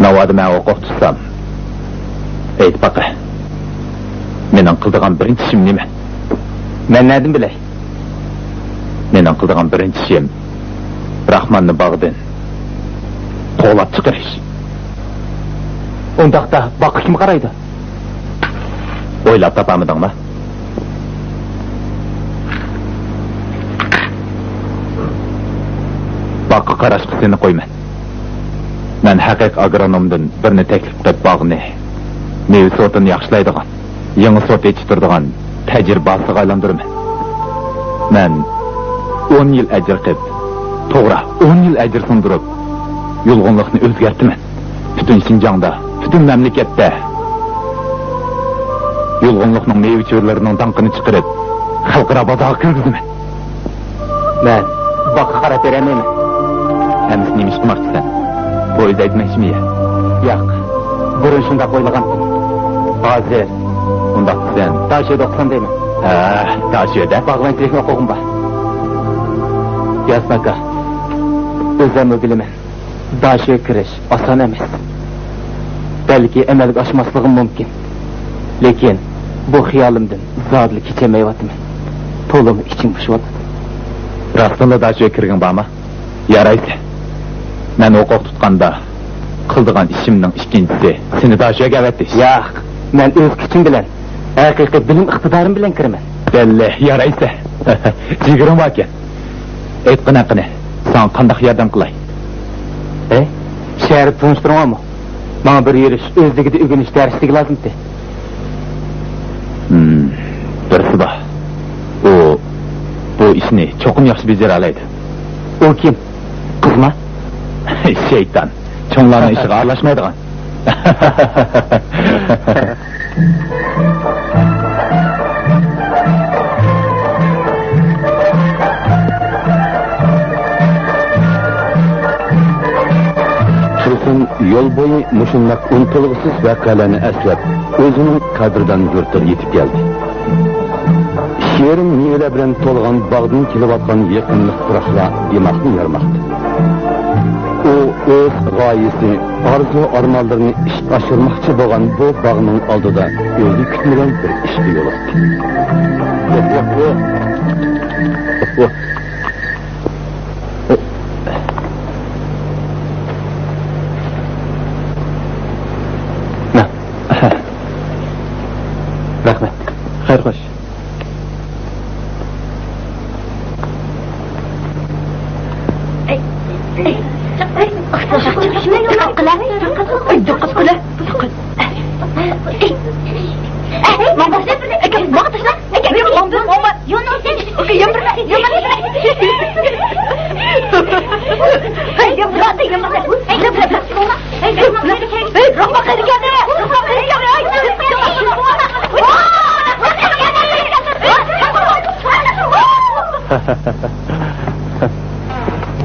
ناۋادا مەن ھوقۇق تۇتسام، ئېيتىپ باقە، مېنىڭ قىلىدىغان بىرىنچى ئىشىم نېمە؟ مەن نەدىن بىلەي؟ مېنىڭ قىلىدىغان بىرىنچى ئىشىم راخماننى باغدىن قوغلاپ چىقىرىش. ئۇنداقتا باغقا كىم قارايدۇ؟ ئويلاپ تاپالمىدىڭما؟ باغقا قاراشقا سېنى قويىمەن. مەن ھەقىقىي ئاگرونومدىن بىرنى تەكلىپ قىلىپ، باغنى، مېۋە سورتىنى ياخشىلايدىغان، يېڭى سورت يېتىشتۈرىدىغان تەجرىبە بازىسىغا ئايلاندۇرىمەن. مەن ئون يىل ئەجىر قىپ، توغرا، ئون يىل ئەجىر سۇندۇرۇپ، يۇلغۇنلۇقنى ئۆزگەرتىمەن. پۈتۈن شىنجاڭدا، پۈتۈن مەملىكەتتە يۇلغۇنلۇقنىڭ مېۋە-چۆرىلىرىنىڭ داڭقىنى چىقىرىپ، خەلقئارا بازارغا كىرگۈزىمەن. مەن باغقا قاراپ بېرەلمەيمەن. ئەمىسە نېمە ئىش قىلماقچىسەن؟ پويىز ھەيدىمەكچىمۇ يا؟ ياق. بۇرۇن شۇنداق ئويلىغانتىم. ھازىر ئۇنداق دېسەڭ، داشۆدە ئوقۇسام دەيمەن. ھە، داشۆدە؟ باغۋەنچىلىكنى ئوقۇغۇم بار. ياسىن ئاكا، ئۆزۈممۇ بىلىمەن. داشۆگە كىرىش ئاسان ئەمەس. بەلكى ئەمەلگە ئاشماسلىقىم مۇمكىن. لېكىن بۇ خىيالىمدىن زادىلا كېچەلمەيۋاتىمەن. تولىمۇ ئىچىم پۇشۇۋاتىدۇ. راستتىنلا داشۆگە كىرگۈڭ بارمۇ؟ يارايسە. مەن ھوقۇق تۇتقاندا قىلىدىغان ئىشىمنىڭ ئىككىنچىسى سېنى داشۆگە ئەۋەتىش. ياق، مەن ئۆز كۈچۈم بىلەن، ھەقىقىي بىلىم ئىقتىدارىم بىلەن كىرىمەن. بەللى، يارايسە. جىگىرىڭ باركەن. ئېيتقىنە قېنى، ساڭا قانداق ياردەم قىلاي؟ ھەي، شەھەردە تونۇشتۇرۇڭارمۇ؟ ماڭا بىر يۈرۈش ئۆزلۈكىدە ئۆگىنىش دەرسلىكى لازىمتى. ھىم، بىرسى بار. ئۇ بۇ ئىشنى چوقۇم ياخشى بېجىرەلەيدۇ. ئۇ كىم؟ قىزما؟ شەيتان. چوڭلارنىڭ ئىشىغا ئارىلاشمايدىغان. تۇرسۇن يول بويى مۇشۇنداق ئۇنتۇلغۇسىز ۋەقەلەرنى ئەسلەپ، ئۆزىنىڭ قەدىردان يۇرتىغا يېتىپ كەلدى. شېرىن مېۋىلەر بىلەن تولغان باغدىن كېلىۋاتقان يېقىملىق پۇراقلار دىماغنى يارماقتا. ئۇ ئۆز غايىسى، ئارزۇ-ئارمانلىرىنى ئىشقا ئاشۇرماقچى بولغان بۇ باغنىڭ ئالدىدا ئۆزى كۈتمىگەن بىر ئىشقا يولۇقتى. رەھمەت. خەير خوش. دىققەت قىلە، دىققەت قىلە.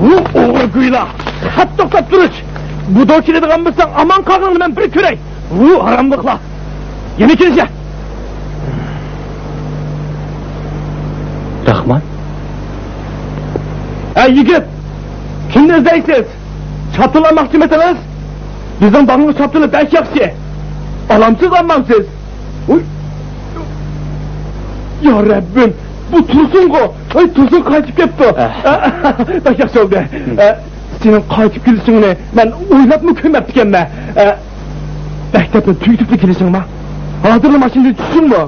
ۋۇ ئوغرى گۇيلا! خەپ توختاپ تۇرۇش! بۇ دو كېلىدىغان بولساڭ ئامان قالغىنىڭنى مەن بىر كۆرەي! ۋۇ ھاراملىقلار! يەنە كېلىشە! راخمان؟ ھە يىگىت! كىمنى ئىزدەيسىز؟ شاپتۇل ئالماقچىمىسىز؟ بىزنىڭ باغنىڭ شاپتۇلى بەك ياخشى. ئالامسىز، ئالمامسىز؟ ۋۇي. يا رەببىم، بۇ تۇرسۇنغۇ. ۋاي، تۇرسۇن قايتىپ كەپتۇ. ئە. بەك ياخشى بولدى. ئە، سېنىڭ قايتىپ كېلىشىڭنى مەن ئويلاپمۇ كۆرمەپتىكەنمەن. ئە، مەكتەپنى تۈگىتىپلا كېلىشىڭما؟ ھازىرلا ماشىنىدىن چۈشتۈڭمۇ؟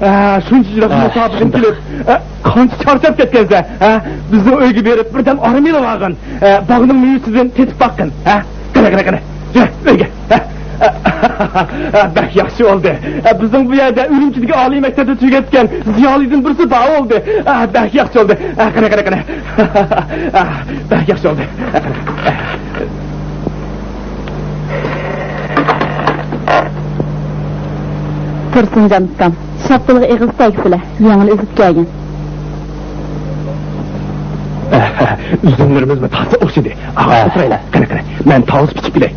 ئە، شۇنچە يىراق مۇساپىدىن كېلىپ، ئە، قانچە چارچاپ كەتكەنسەن، ھە؟ بىزنىڭ ئۆيگە بېرىپ بىردەم ئارام ئېلىۋالغىن. ئە، باغنىڭ مېۋىسىدىن تېتىپ باققىن، ھە؟ قېنى، قېنى، قېنى. يۈر، ئۆيگە، ھە؟ ئە، بەك ياخشى بولدى. ئە، بىزنىڭ بۇ يەردە ئۈرۈمچىدىكى ئالىي مەكتەپنى تۈگەتكەن زىيالىيدىن بىرسى بار بولدى. ئە، بەك ياخشى بولدى. ئە، قېنى، قېنى، قېنى. ئە، بەك ياخشى بولدى. ئە، قېنى. تۇرسۇنجان ئۇكام، شاپتۇلغا ئېغىز تەگسىلە، يېڭىلا ئۈزۈپ كەلگەن. ئۈزۈملىرىمىزمۇ تازا ئوخشىدى. ئاغاچ ئولتۇرايلى. قېنى، قېنى، مەن تاۋۇز پىچىپ كېلەي.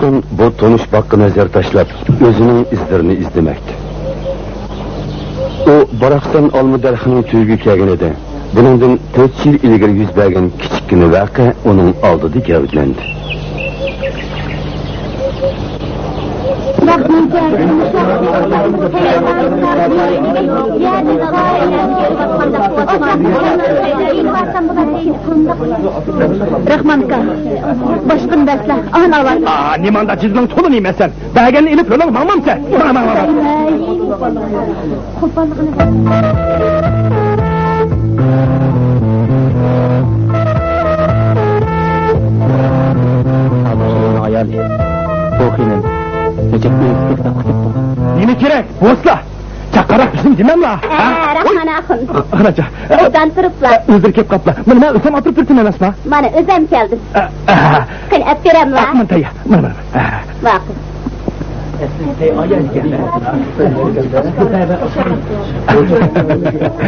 بۇ تونۇش باغقا نەزەر تاشلاپ، ئۆزىنىڭ ئىزلىرىنى ئىزدىمەكتە. ئۇ باراقسان ئالما دەرىخىنىڭ تۈۋىگە كەلگىنىدە، بۇنىڭدىن تۆت يىل ئىلگىرى يۈز بەرگەن كىچىككىنە ۋەقە ئۇنىڭ ئالدىدا گەۋدىلەندى. رەھمان ئاكا، باشقىنى بەرسىلە، ئان ئاۋارە. ئا، نېمانداق جىزنىڭ تولىنى يېمەسەن؟ بەرگەننى ئېلىپ يولۇڭ ماڭمامسەن؟ ماڭ، ماڭ، ماڭ، ماڭ. ئايالى. بۇ خېنىم. نېمە كېرەك؟ بوسلا! چاققانراق بىزنىڭ دېمەملا. ھە، ھە؟ رەھمان ئاخۇن. قاراچا. ئوبدان تۇرۇپلا. ئۆزلىرى كەپ قاپلا. مانا مەن ئۆزۈم ئاپىرىپ تۇرۇپتىمەن ئەمەسما؟ مانا ئۆزۈم كەلدىم. قېنى، ئەپ بېرەملا. مانا تەييار. مانا، مانا. ماقۇل.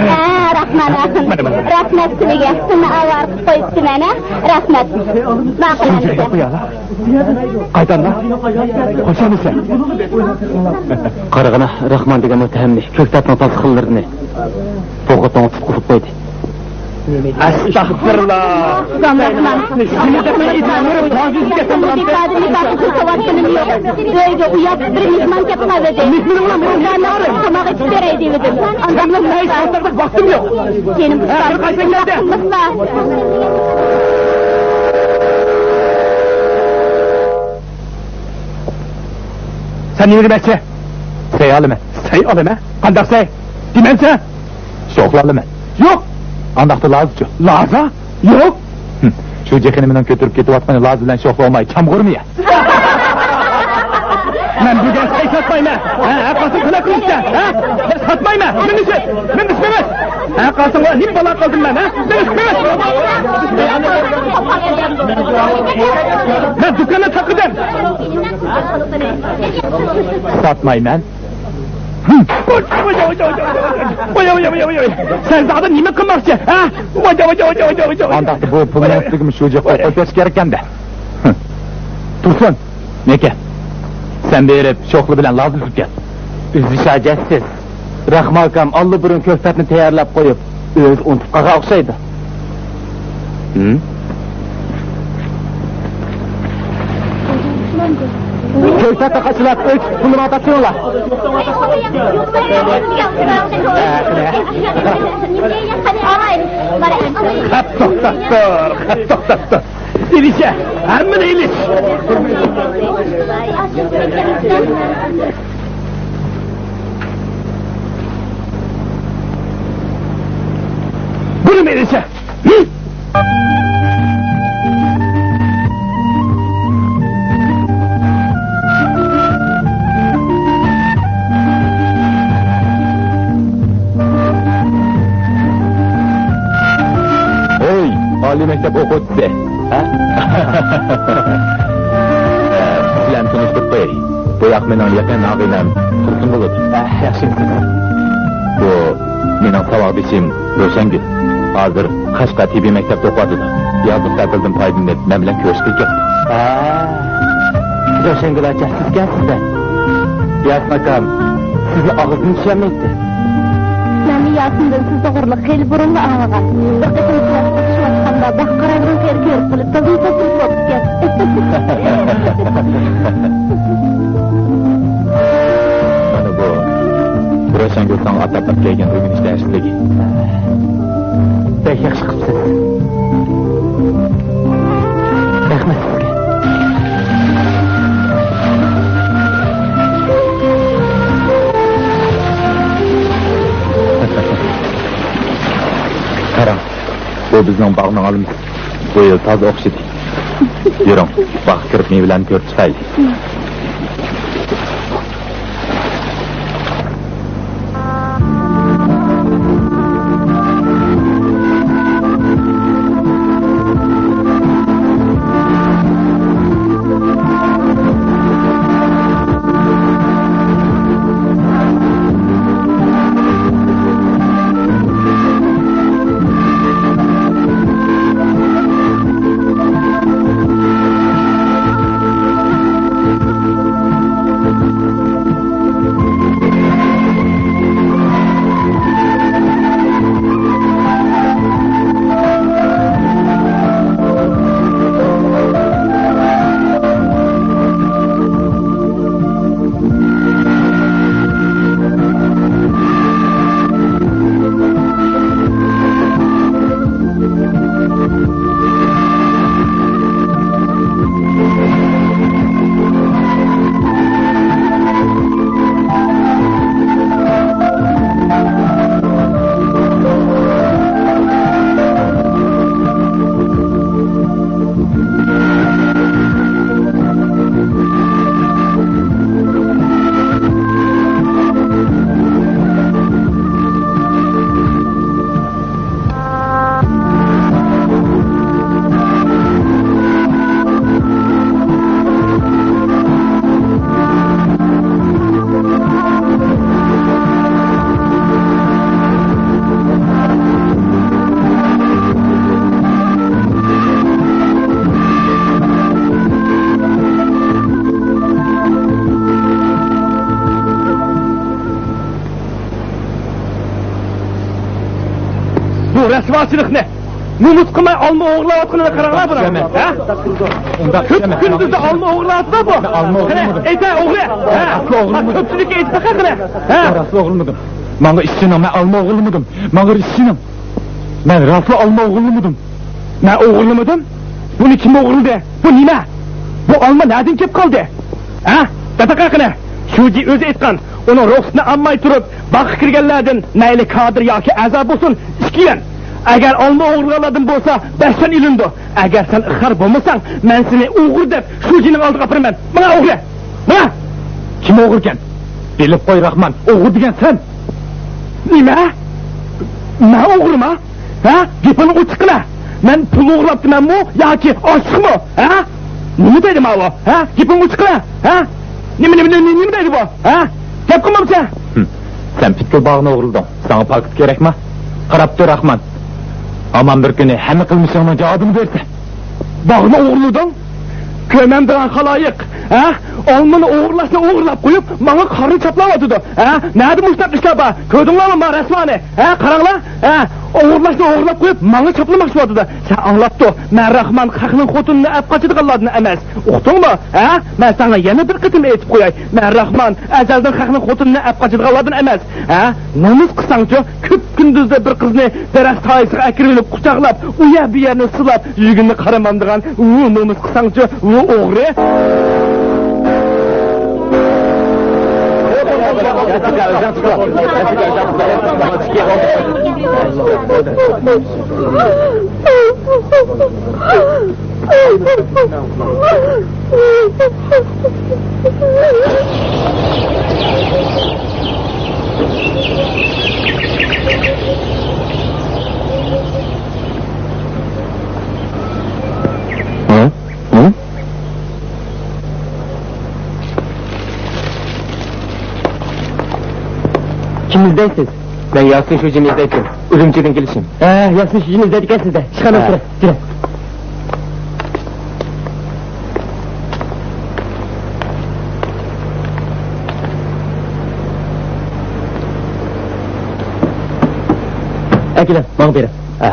ھە، رەھمان ئاخۇن. رەھمەت سىلىگە. سىلىنى ئاۋارە قىلىپ قويۇپتىمەن، ھە؟ رەھمەت. ماقۇل ئەمىسە. قايتامدا؟ خوش ئەمىسە. قارىغىنا، رەھمان دېگەن مۇتتەھەمنى، كۆكتاتنىڭ تازا خىللىرىنى بوغۇتنىڭ تۇتقۇزۇپ قويدى. ئەستەغپىرۇللا. ئىپادە نىكاھى قىلسىۋاتقىنىم يوق. ئۆيگە ئۇياق بىر مېھمان كەپ قالىدى. تاماق ئېتىپ بېرەي دېۋىدىم. ئانداق قىلسا. ۋاقتىم يوق. جېنىم ئۇستاز، ئۇنداق قىلماسلا. سەن نېمە دېمەكچى؟ سەي ئالىمەن. سەي ئالىمەن؟ قانداق سەي؟ دېمەمسەن؟ شوخلا ئالىمەن. يوق. ئانداقتا لازىچۇ؟ لازا؟ يوق. ھىم. شۇ جېخىنى مېنىڭ كۆتۈرۈپ كېتىۋاتقىنى لازا بىلەن شوخلا بولماي، چامغۇرمۇ يە؟ مەن بۈگۈن سەي ساتمايمەن. ھە، ھە، قاسىم، قانداق قىلىشتا؟ ھە؟ مەن ساتمايمەن. مېنى ئىشلەت. مېنى ئىشلەت. ھە، قاسىم، نېمە بالا قىلدىم مەن، ھە؟ مېنى ئىشلەت. مەن دۇكاننى تاقىدىم. ساتمايمەن. ۋاي، ۋاي، ۋاي، ۋاي، ۋاي. سەن زادى نېمە قىلماقچى، ھە؟ ۋاي، ۋاي، ۋاي، ۋاي. ئانداقتا بۇ پۇلنىڭ ئۈستىگىمۇ شۇ جىققا قويۇپ بېرىش كېرەك ئەمدى. تۇرسۇن، نەكە. سەن بېرىپ شوخلا بىلەن لازا ئۈزۈپ كەل. ئۈزۈش ھاجەتسىز. رەھماكام ئاللىبۇرۇن كۆكتاتنى تەييارلاپ قويۇپ، ئۆزى ئۇنتۇپ قالغان ئوخشايدۇ. ھىم؟ كۆكتاتنى قاچىلاپ ئۆچ پۇلىما تاپشۇرۇڭلار. خەپ توختاپ تۇر، خەپ توختاپ تۇر. ئېلىشە، ھەممىنى ئېلىش. بۇنىمۇ ئېلىشە. ھوي، ئالىي مەكتەپ ئوقۇغۇچىسى. ھە؟ سىلەرنى تونۇشتۇرۇپ قوياي. بۇ ياق مېنىڭ يېقىن ئاغىنەم تۇرسۇن بولىدۇ. ھە، ياخشىمۇسىز؟ بۇ مېنىڭ ساۋاقدىشىم روشەنگۈل. ھازىر قەشقەر تېببىي مەكتەپتە ئوقۇۋاتىدۇ. يازلىق تەتىلدىن پايدىلىنىپ مەن بىلەن كۆرۈشكىلى كەپتۇ. ھە، روشەنگۈل ئاچا سىزكەنسىز-دە. ياسىن ئاكام سىزنى ئاغزىدىن چۈشۈرەلمەيتتى. مەنمۇ ياسىندىن سىز توغرىلىق خېلى بۇرۇنلا ئاڭلىغان. بىر قېتىم سىلەر ئۇچرىشىۋاتقاندا باغ قاراڭغۇ قېرى كۆرۈپ قېلىپ، تازا تەسىر بوپتىكەن. مانا بۇ روشەنگۈل ساڭا ئاتاپ ئەپ كەلگەن ئۆگىنىش دەرسلىكى. بەك ياخشى قىپسىز. رەھمەت سىزگە. قاراڭ، بۇ بىزنىڭ باغنىڭ ئالمىسى. بۇ يىل تازا ئوخشىدى. يۈرۈڭ، باغقا كىرىپ مېۋىلەرنى كۆرۈپ چىقايلى. بۇ رەسۋاچىلىقنى، نومۇس قىلماي ئالما ئوغرىلاۋاتقىنىغا قاراڭلار بۇنىڭ. ھە؟ ئۇنداق كۈندۈزدە ئالما ئوغرىلاۋاتىدۇ بۇ. قېنى، ئەيتە ئوغرى. ھە؟ كۆپچىلىككە ئېيتىپ باقە قېنى. ھە؟ راستلا ئوغرىلىمىدىم. ماڭا ئىشىنىڭ، مەن ئالما ئوغرىلىمىدىم. ماڭا ئىشىنىڭ. مەن راستلا ئالما ئوغرىلىمىدىم. مەن ئوغرىلىمىدىم؟ بۇنى كىم ئوغرىلىدى؟ بۇ نېمە؟ بۇ ئالما نەدىن كېلىپ قالدى؟ ھە؟ دەپەقە قېنى. شۇجى ئۆزى ئېيتقان، ئۇنىڭ رۇخسىتىنى ئالماي تۇرۇپ، باغقا كىرگەنلەردىن مەيلى كادىر ياكى ئەزا بولسۇن، ئىككى يۈەن. ئەگەر ئالما ئوغرىلىغانلاردىن بولسا، بەش يۈەن ئېلىنىدۇ. ئەگەر سەن ئىقرار بولمىساڭ، مەن سېنى ئوغرى دەپ شۇجىنىڭ ئالدىغا ئاپىرىمەن. ماڭا ئوغرى! ماڭا! كىم ئوغرىكەن؟ بىلىپ قوي، راخمان، ئوغرى دېگەن سەن! نېمە؟ مەن ئوغرىما؟ ھە؟ گېپىڭنى ئوچۇق قىلە! مەن پۇل ئوغرىلاپتىمەنمۇ ياكى ئاشلىقمۇ؟ ھە؟ نېمە دەيدۇ ماۋۇ؟ ھە؟ گېپىڭنى ئوچۇق قىلە! ھە؟ نېمە، نېمە، نېمە، نېمە دەيدۇ بۇ؟ ھە؟ گەپ قىلمامسەن؟ ھىم. سەن پۈتكۈل باغنى ئوغرىلىدىڭ. ساڭا پاكىت كېرەكما؟ قاراپ تۇر، راخمان. ھامان بىر كۈنى ھەممە قىلمىشىڭنىڭ جاۋابىنى بېرىسەن. باغنى ئوغرىلىدىڭ؟ كۆرمەمدىغان خالايىق، ھە؟ ئالمىنى ئوغرىلاشنى ئوغرىلاپ قويۇپ، ماڭا قارنى چاپلاۋاتىدۇ، ھە؟ نەدە مۇشۇنداق ئىشلار بار؟ كۆردۈڭلارمۇ ما رەسۋانى؟ ھە، قاراڭلار، ھە؟ ئوغرىلاشنى ئوغرىلاپ قويۇپ، ماڭا چاپلىماقچى بولۇۋاتىدۇ. سەن ئاڭلاپتۇ، مەن راخمان خەقنىڭ خوتۇنىنى ئەپ قاچىدىغانلاردىن ئەمەس. ئۇقتۇڭمۇ؟ ھە؟ مەن ساڭا يەنە بىر قېتىم ئېيتىپ قوياي، مەن راخمان ئەزەلدىن خەقنىڭ خوتۇنىنى ئەپ قاچىدىغانلاردىن ئەمەس. ھە؟ نومۇس قىلساڭچۇ، كۈندۈزدە بىر قىزنى دەرەخ سايىسىغا ئەكىرىۋېلىپ، قۇچاقلاپ، ئۇ يەر بۇ يەرنى سىلاپ، يۈزىنى قارىمامدىغان ئۇ نومۇس قىلساڭچۇ، ئۇ ئوغرى. كىمنى ئىزدەيسىز؟ مەن ياسىن شۇجىنى ئىزدەيتتىم. ئۈرۈمچىدىن كېلىشىم. ھە، ياسىن شۇجىنى ئىزدەيدىكەنسىز-دە. ئىشخانىغا كىرىڭ. ئەكېلىڭ، ماڭا بېرىڭ. ھە.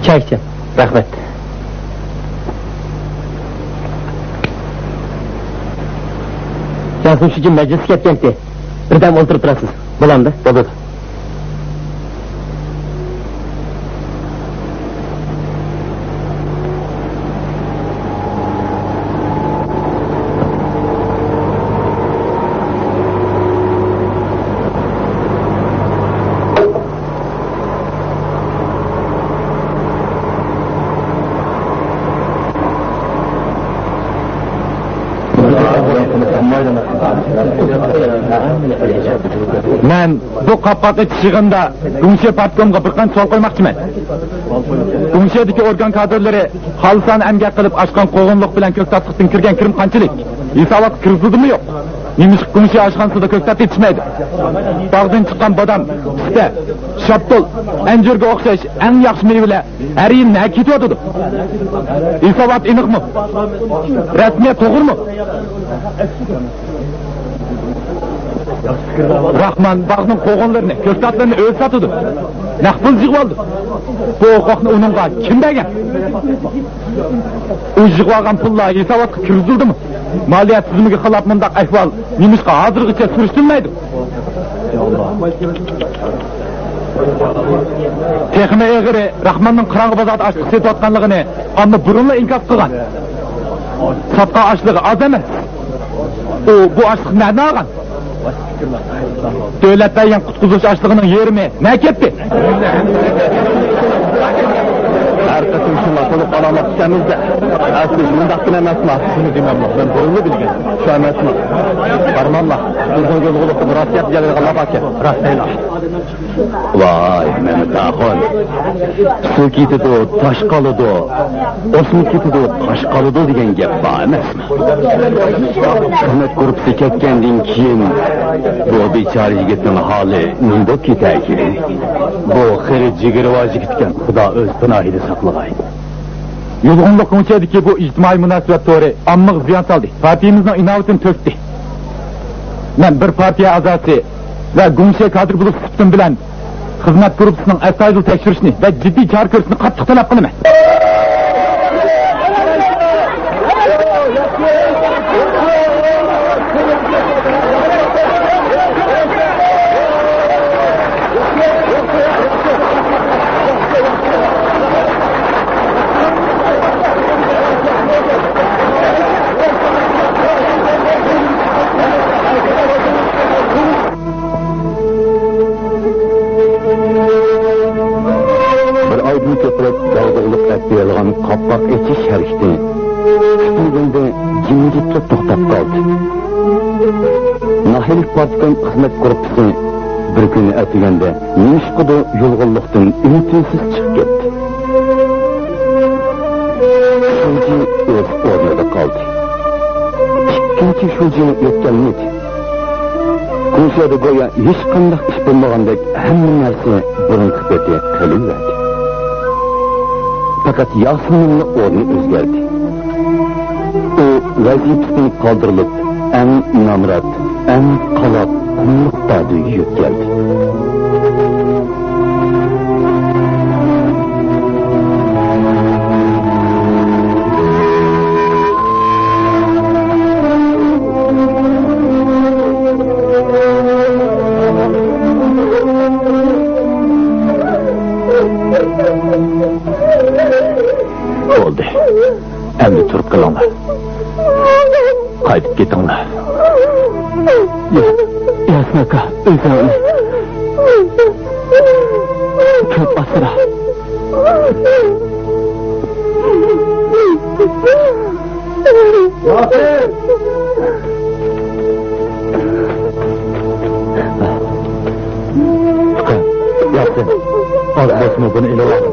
چاي ئىچىڭ. رەھمەت. ياسىن شۇجى مەجلىسكە كەتكەنتى. بىردەم ئولتۇرۇپ تۇرارسىز. بولامدۇ؟ بولىدۇ. مەن بۇ قاپقاق ئېچىش يىغىنىدا گۇڭشې پارتكومغا بىر قانچە سوئال قويماقچىمەن. گۇڭشېدىكى ئورگان كادىرلىرى خالىسانە ئەمگەك قىلىپ ئاچقان قوغۇنلۇق بىلەن كۆكتاتلىقتىن كىرگەن كىرىم قانچىلىك؟ ھېساباتقا كىرگۈزۈلدىمۇ يوق؟ نېمىشقا گۇڭشې ئاشخانىسىدا كۆكتات يېتىشمەيدۇ؟ باغدىن چىققان بادام، پىستە، شاپتۇل، ئەنجۈرگە ئوخشاش ئەڭ ياخشى مېۋىلەر ھەر يىلى نەگە كېتىۋاتىدۇ؟ ھېسابات ئېنىقمۇ؟ رەسمىيەت توغرىمۇ؟ راخمان باغنىڭ قوغۇنلىرىنى، كۆكتاتلىرىنى ئۆزى ساتىدۇ. نەق پۇل يىغىۋالدى. بۇ ھوقۇقنى ئۇنىڭغا كىم بەرگەن؟ ئۇ يىغىۋالغان پۇللار ھېساباتقا كىرگۈزۈلدىمۇ؟ مالىيە تۈزۈمىگە خىلاپ مۇنداق ئەھۋال نېمىشقا ھازىرغىچە سۈرۈشتۈرۈلمەيدۇ؟ تېخىمۇ ئېغىرى، راخماننىڭ قاراڭغۇ بازاردا ئاشلىق سېتىۋاتقانلىقىنى ئامما بۇرۇنلا ئىنكاس قىلغان. ساتقان ئاشلىقى ئاز ئەمەس. ئۇ بۇ ئاشلىقنى نەدىن ئالغان؟ دۆلەت بەرگەن قۇتقۇزۇش ئاشلىقىنىڭ يېرىمى نەگە كەتتى؟ ھەر قېتىم شۇنداق تولۇق ئالامات چۈشەمىز-دە، ئەسلى شۇنداقكىنە ئەمەسما؟ شۇنى دېمەملا، مەن بۇرۇنلا بىلگەن. شۇ ئەمەسما؟ بارماملا، بىزنىڭ يولغۇلۇقتا بىر راست گەپ دېيەلەيدىغانلار باركەن. راستەيلا. ۋاي، مەمەت ئاخۇن. سۇ كېتىدۇ، تاش قالىدۇ، ئوسما كېتىدۇ، قاش قالىدۇ دېگەن گەپ بار ئەمەسمۇ؟ خىزمەت گۇرۇپپىسى كەتكەندىن كېيىن بۇ بىچارە يىگىتنىڭ ھالى نېمە بولۇپ كېتەركىن؟ بۇ خېلى جىگىرۋاز يىگىتكەن، خۇدا ئۆز پاناھىدا ساقلىغاي. يۇلغۇنلۇق گۇڭشېدىكى بۇ ئىجتىمائىي مۇناسىۋەت تورى ئاممىغا زىيان سالدى، پارتىيىمىزنىڭ ئىناۋىتىنى تۆكتى. مەن بىر پارتىيە ئەزاسى ۋە گۇڭشې كادىر بولۇش سۈپىتىم بىلەن خىزمەت گۇرۇپپىسىنىڭ ئەستايىدىل تەكشۈرۈشنى ۋە جىددىي چارە كۆرۈشنى قاتتىق تەلەپ قىلىمەن. بىر ئايدىن كۆپرەك داغدۇغىلىق ئەپ بېرىلغان قاپقاق ئېچىش ھەرىكىتى پۈتۈن گۇڭدە جىمجىتلا توختاپ قالدى. ناھىيەلىك پارتكوم خىزمەت گۇرۇپپىسى بىر كۈنى ئەتىگەندە نېمىشقىدۇر يۇلغۇنلۇقتىن ئۈن-تىنسىز چىقىپ كەتتى. شۇجى ئۆز ئورنىدا قالدى. ئىككىنچى شۇجىمۇ يۆتكەلمىدى. گۇڭشېدا گويا ھېچقانداق ئىش بولمىغاندەك ھەممە نەرسە بۇرۇنقى پېتى قېلىۋەردى. پەقەت ياسىننىڭلا ئورنى ئۆزگەردى. ئۇ ۋەزىپىسىدىن قالدۇرۇلۇپ، ئەڭ نامرات، ئەڭ قالاپ، قۇملۇق دادۈيگە يۆتكەلدى. بولدى. ئەمدى تۇرۇپ قېلىڭلار. قايتىپ كېتىڭلار. يا-، ياسىن ئاكا، ئۆزۈڭنى كۆپ ئاسرا. ياسىن! ئۇكا، ياسىن، ئاز بولسىمۇ بۇنى ئېلىۋال.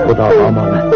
خۇداغا ئامانەت.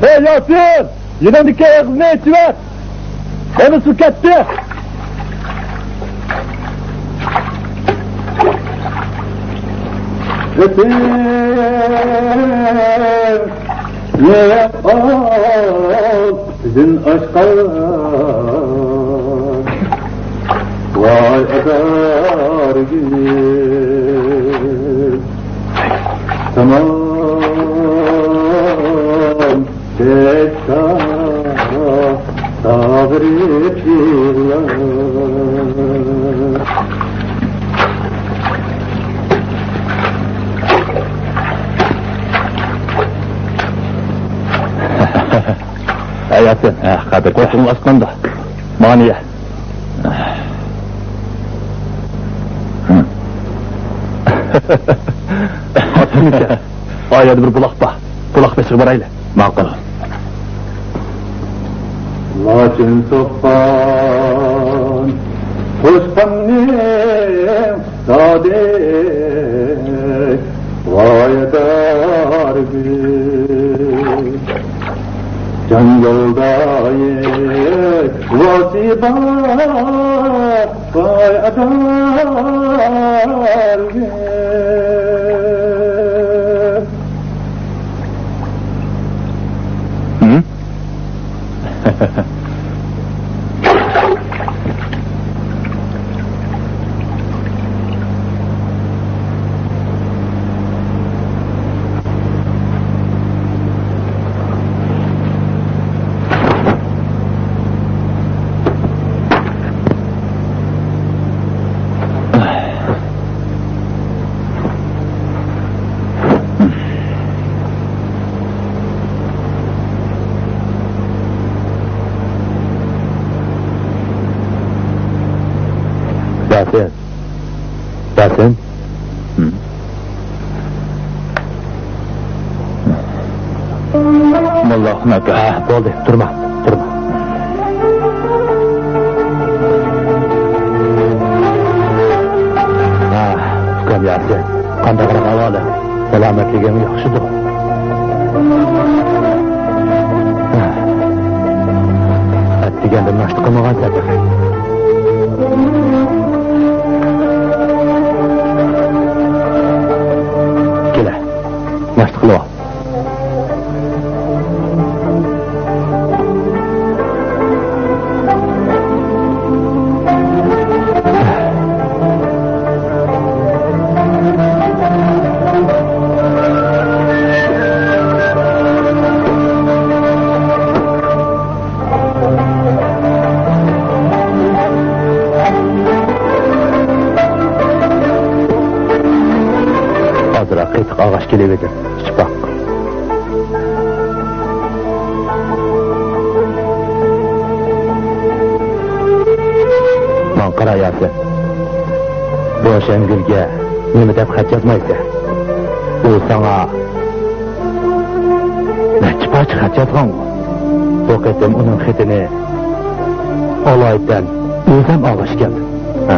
ھەي ياسىن! يېنىڭدىكى ئېغىزنى ئېچىۋەر! يەنە سۇ كەتتى! ئۆتۈڭ! ئاۋۇ بىزدىن ئاشقان ۋاي ئادارگۈل تامام كەتسە ساغرىپ يىغلار. ھەي ياسىن، ھە، قادىر، قوشۇڭ ئاسقاندا. ماڭا نىيە؟ ئاتمىكەن. ئا يەردە بىر بۇلاق بار. بۇلاق بېشىغا بارايلى. ماقۇل. لاچىن سوققان توشقاننىڭ دادى ۋايدار گۈل. جان يولدايى ۋاسى بار ۋايدار گۈل. ھە؟ ياسىن. ياسىن. موللا ئاخۇن ئاكا. ھە، بولدى، تۇرما، تۇرما. ھە، ئۇكام ياسىن، قانداقراق ئەھۋالىڭ؟ سالامەتلىكىڭ ياخشىدۇ؟ ھە. ئەتىگەندە ناشتا قىلمىغانسەن تېخى. كېلە، ناشتا قىلىۋال. ئازراق قېتىق ئاغاچ كېلىۋېدىم، ئىچىپ باق. ماڭا قارا ياسىن، روشەنگۈلگە نېمە دەپ خەت يازمايسەن؟ ئۇ ساڭا نەچچە پارچە خەت يازغانغۇ؟ بۇ قېتىم ئۇنىڭ خېتىنى ئالايىتەن ئۆزۈم ئالغاچ كەلدىم. ھە.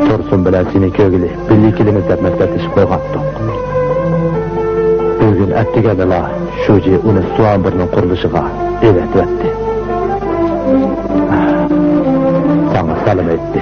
تۇرسۇن بىلەن سېنى كۆرگىلى بىللە كېلىمىز دەپ مەسلىھەتلىشىپ قويغانتۇق. بۈگۈن ئەتىگەندىلا شۇجى ئۇنى سۇئامبىرنىڭ قۇرۇلۇشىغا ئەۋەتىۋەتتى. ساڭا سالام ئېيتتى.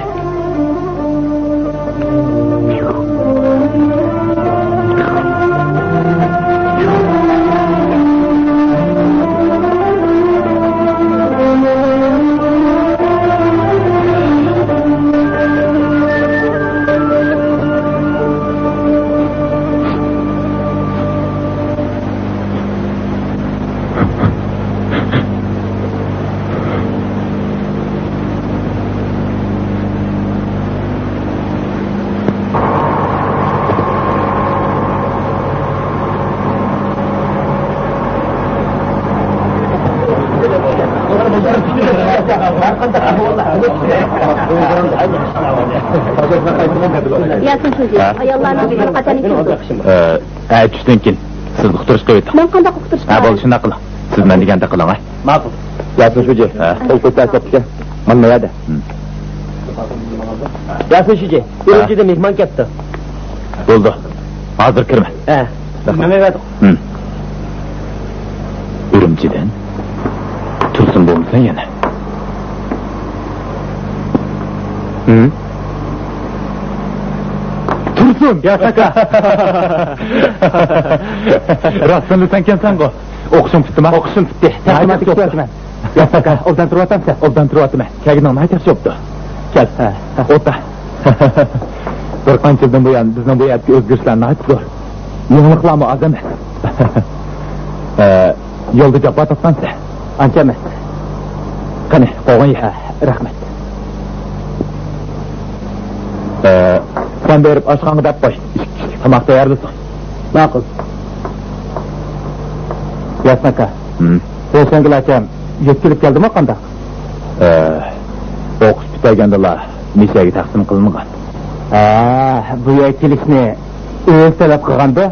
ياسىن شۇجى، ھە؟ ئاياللارنىڭ بىر قاتارنى كىم تۇتتى؟ ئە، ئە، چۈشتىن كېيىن. سىز ئۇقتۇرۇش قىلىۋېتىڭ. مەن قانداق ئۇقتۇرۇش ھە، قىلاي؟ بولدى، شۇنداق قىلىڭ. سىز مەن دېگەندەك قىلىڭ، ھە. ماقۇل. ياسىن شۇجى، ھە. قول كۆتەرسەپتىكەن. مانا مەيەدە. ھىم. ياسىن شۇجى، ھە. ئۈرۈمچىدىن مېھمان كەپتۇ. بولدى. ھازىر كىرمە. ھە. مېڭىۋەردۇق. ھىم. ئۈرۈمچىدىن؟ تۇرسۇن بولمىسەن يەنە؟ ھىم؟ تۇرسۇن! ياسىن ئاكا! راستتىنلا سەنكەنسەنغۇ؟ ئوقۇشۇڭ پۈتتىما؟ ئوقۇشۇم پۈتتى. تەقدىماتقا كېلىۋاتىمەن. ياسىن ئاكا، ئوبدان تۇرۇۋاتامسەن؟ ئوبدان تۇرۇۋاتىمەن. كەلگىنىڭ ناھايىتى ياخشى بوپتۇ. كەل. ھە، ھە. ئولتۇر. بىر قانچە يىلدىن بۇيان بىزنىڭ بۇ يەردىكى ئۆزگىرىشلەر ناھايىتى زور. يېڭىلىقلارمۇ ئاز ئەمەس. ئە، يولدا جاپا تارتقانسەن؟ ئانچە ئەمەس. قېنى، قوغۇن يە. ھە، رەھمەت. ئە، سەن بېرىپ ئاشخانىغا دەپ قوي. ئىككى كىشىلىك تاماق تەييارلىسۇن. ماقۇل. ياسىن ئاكا. ھىم. روشەنگۈل ئاكام يۆتكىلىپ كەلدىمۇ قانداق؟ ئە، ئوقۇش پۈتتۈرگەندىلا مىشەگە تەقسىم قىلىنغان. ھە، بۇ يەرگە كېلىشنى ئۆزى تەلەپ قىلغاندۇ.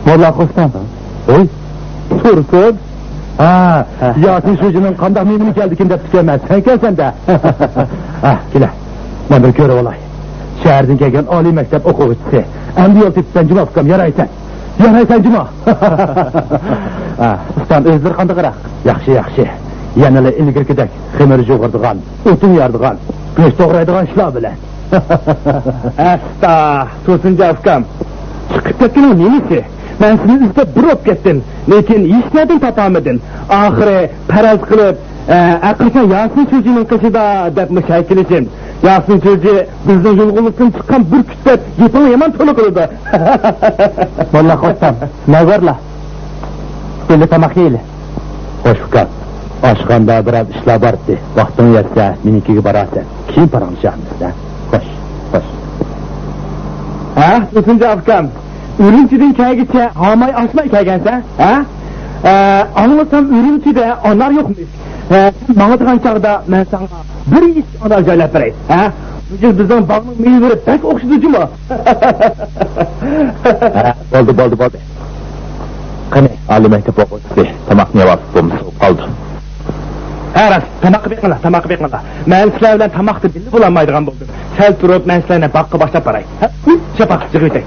موللا خوشتام. ھوي، تۇرسۇن. ھە، ھە. ياسىن شۇجىنىڭ قانداق مېھمىنى كەلدىكىن دەپتىكەنمەن، سەن كەلسەندە. ھە، كېلە. مەن بىر كۆرۈۋالاي. شەھەردىن كەلگەن ئالىي مەكتەپ ئوقۇغۇچىسى. ئەمدى يول تېپىپسەن جۇمۇ ئۇكام، يارايسەن. يارايسەن جۇمۇ. ھە، ئۇستام، ئۆزلىرى قانداقراق؟ ياخشى، ياخشى. يەنىلا ئىلگىرىكىدەك خېمىر يۇغۇرىدىغان، ئوتۇن يارىدىغان، گۆش توغرايدىغان ئىشلار بىلەن. ئەستا، تۇرسۇنجان ئۇكام. چىقىپ كەتكىنىڭ نېمىسى؟ مەن سېنى ئىزدەپ بىر بولۇپ كەتتىم. لېكىن ھېچنەدىن تاپالمىدىم. ئاخىرى پەرەز قىلىپ، ئە، ھەرقاچان ياسىن شۇجىنىڭ قېشىدا دەپ مۇشۇ يەرگە كېلىشىم. ياسىن شۇجى بىزنىڭ يۇلغۇنلۇقتىن چىققان بۈركۈت دەپ گېپىڭنى يامان تولا قىلىدۇ. موللا خوشتام، نەۋەرلا. بىللە تاماق يەيلى. خوش ئۇكام، ئاشخانىدا بىرئاز ئىشلار بار ئىدى. ۋاقتىڭ يەتسە، مېنىڭكىگە بارارسەن. كېيىن پاراڭلىشارمىز، ھە؟ خوش، خوش. ھە، تۇرسۇنجان ئۇكام، ئۈرۈمچىدىن كەلگۈچە ھاماي ئاچماي كەلگەنسەن، ھە؟ ئە، ئاڭلىسام ئۈرۈمچىدە ئانار يوقمىش. ھە، سەن ماڭىدىغان چاغدا مەن ساڭا بىر يېشىك ئانار جايلاپ بېرەي، ھە؟ بۇ يىل بىزنىڭ باغنىڭ مېۋىلىرى بەك ئوخشىدى جۇمۇ. ھە، بولدى، بولدى، بولدى. قېنى، ئالىي مەكتەپ ئوقۇغۇچىسى تاماقنى يەۋالسا بولمىسا بولۇپ قالىدۇ. ھە، راست، تاماققا بېقىڭلار، تاماققا بېقىڭلار. مەن سىلەر بىلەن تاماقتا بىللە بولالمايدىغان بولدۇم. سەل تۇرۇپ، مەن سىلەرنى باغقا باشلاپ باراي. ھە، شاپاق، يىغىۋېتەي.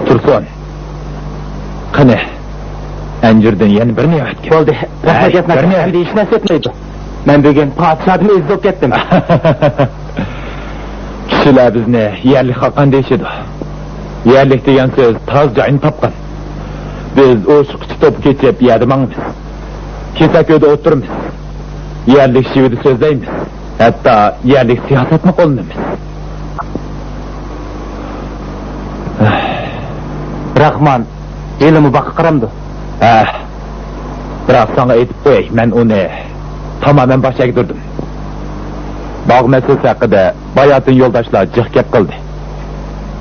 تۇرسۇن. قېنى، ئەنجۈردىن يەنە بىرنى ئەۋەتكىن. بولدى. ھەي، رەھمەت، ياسىن ئاكا. بىرنى ئەۋەت. ئەمدى ھېچ نەرسە ئۆتمەيدۇ. مەن بۈگۈن پادىشاھتىن ئۆزى بولۇپ كەتتىم. كىشىلەر بىزنى يەرلىك خاقان دېيىشىدۇ. يەرلىك دېگەن سۆز تاز جاينى تاپقان. بىز ئوشۇققىچە توپا كېچىپ يەردە ماڭىمىز. كېسەك ئۆيدە ئولتۇرىمىز. يەرلىك شېۋىدە سۆزلەيمىز. ھەتتا يەرلىك سىياسەتنى قوللىنىمىز. راخمان ھېلىمۇ باغقا قارامدۇ؟ ھە. بىراق ساڭا ئېيتىپ قوياي، مەن ئۇنى تامامەن باش ئەگدۈردۈم. باغ مەسىلىسى ھەققىدە باياتىن يولداشلار جىق گەپ قىلدى.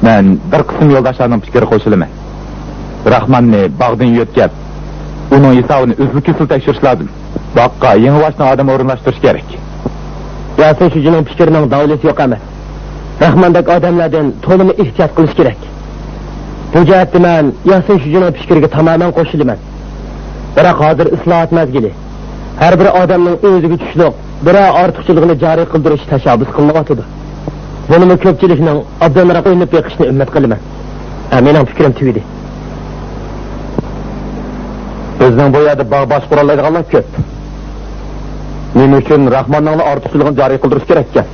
مەن بىر قىسىم يولداشلارنىڭ پىكرىگە قوشۇلىمەن. راخماننى باغدىن يۆتكەپ، ئۇنىڭ ھېسابىنى ئۈزۈل-كېسىل تەكشۈرۈش لازىم. باغقا يېڭىۋاشنىڭ ئادىمى ئورۇنلاشتۇرۇش كېرەك. ياسىن شۇجىنىڭ پىكرىنىڭ داۋلىسى يوق ئەمەس. راخماندەك ئادەملەردىن تولىمۇ ئېھتىيات قىلىش كېرەك. بۇ جەھەتتە مەن ياسىن شۇجىنىڭ پىكرىگە تامامەن قوشۇلىمەن. بىراق ھازىر ئىسلاھات مەزگىلى. ھەر بىر ئادەمنىڭ ئۆزىگە چۈشلۈق بىرەر ئارتۇقچىلىقىنى جارى قىلدۇرۇش تەشەببۇس قىلىنىۋاتىدۇ. بۇنىمۇ كۆپچىلىكنىڭ ئوبدانراق ئويلىنىپ بېقىشىنى ئۈمىد قىلىمەن. ھە، مېنىڭ پىكرىم تۈگىدى. بىزنىڭ بۇ يەردە باغ باشقۇرالايدىغانلار كۆپ. نېمە ئۈچۈن راخماننىڭلا ئارتۇقچىلىقىنى جارى قىلدۇرۇش كېرەككەن؟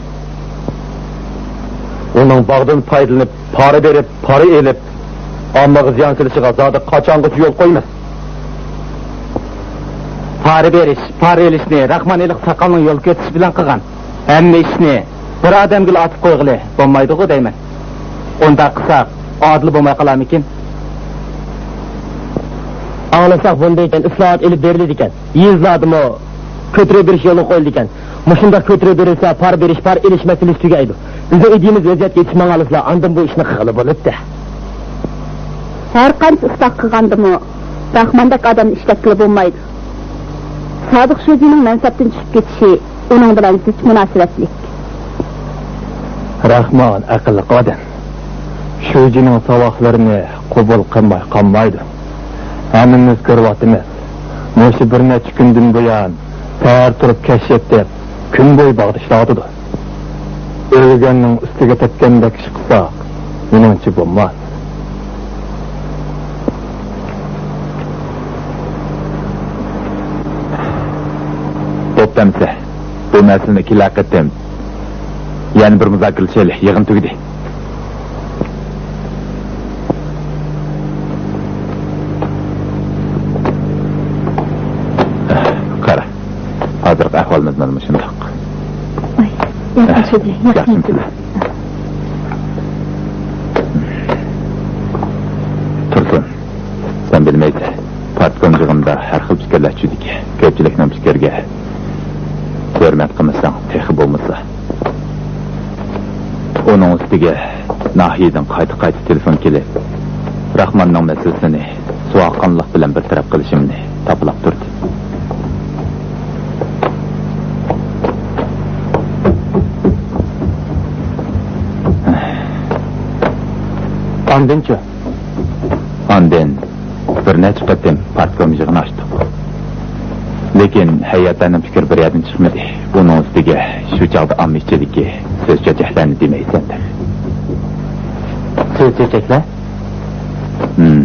ئۇنىڭ باغدىن پايدىلىنىپ، پارا بېرىپ، پارا ئېلىپ، ئاممىغا زىيان سېلىشىغا زادى قاچانغىچە يول قويىمىز؟ پارا بېرىش، پارا ئېلىشنى راخمان ھېلىقى ساقالنىڭ يول كۆرسىتىشى بىلەن قىلغان. ھەممە ئىشنى بىر ئادەمگىلا ئارتىپ قويغىلى بولمايدىغۇ دەيمەن. ئۇنداق قىلساق، ئادىل بولماي قالارمىكىن؟ ئاڭلىساق، بۇندىن كېيىن ئىسلاھات ئېلىپ بېرىلىدىكەن. يېزىلاردىمۇ كۆتۈرۈپ بېرىش يولغا قويۇلىدىكەن. مۇشۇنداق كۆتۈرۈپ بېرىلسە، پارا بېرىش، پارا ئېلىش مەسىلىسى تۈگەيدۇ. بىزنىڭ ئىدىيىمىز ۋەزىيەتكە يېتىشىپ ماڭالىسىلا، ئاندىن بۇ ئىشنى قىلغىلى بولىدۇ. ھەر قانچە ئىسلاھ قىلغاندىمۇ، راخماندەك ئادەمنى ئىشلەتكىلى بولمايدۇ. سادىق شۇجىنىڭ مەنسەپتىن چۈشۈپ كېتىشى ئۇنىڭ بىلەن زىچ مۇناسىۋەتلىك. رەھمان ئەقىللىق ئادەم. شۇجىنىڭ ساۋاقلىرىنى قوبۇل قىلماي قالمايدۇ. ھەممىمىز كۆرۈۋاتىمىز. مۇشۇ بىر نەچچە كۈندىن بۇيان سەھەر تۇرۇپ كەچ يېتىپ، كۈن بويى باغدا ئىشلەۋاتىدۇ. ئۆلگەننىڭ ئۈستىگە تەگكەندەك ئىش قىلساق، مېنىڭچە بولماس. بوپتۇ ئەمىسە، بۇ مەسىلىنى كېلەر قېتىم يەنە بىر مۇزاكىرىلىشەيلى، يىغىن تۈگىدى. قارا، ھازىرقى ئەھۋالىمىز مانا مۇشۇنداق. ئاي، ياخشى، ياخشى. ياخشىمۇسىلەر؟ تۇرسۇن، سەن بىلمەيسەن، پارتكوم يىغىنىدا ھەر خىل پىكىرلەر چۈشىدىكەن. كۆپچىلىكنىڭ پىكرىگە ھۆرمەت قىلمىساڭ تېخى بولمىسا. ئۇنىڭ ئۈستىگە ناھىيەدىن قايتا-قايتا تېلېفون كېلىپ، راخماننىڭ مەسىلىسىنى سوغۇققانلىق بىلەن بىر تەرەپ قىلىشىمنى تاپىلاپ تۇردى. ئاندىنچۇ؟ ئاندىن بىر نەچچە قېتىم پارتكوم يىغىنى ئاچتۇق. لېكىن ھەيئەتلەرنىڭ پىكرى بىر يەردىن چىقمىدى. ئۇنىڭ ئۈستىگە شۇ چاغدا ئامما ئىچىدىكى سۆز چۆچەكلەرنى دېمەيسەن تېخى. سۆز چۆچەكلەر؟ ھىم.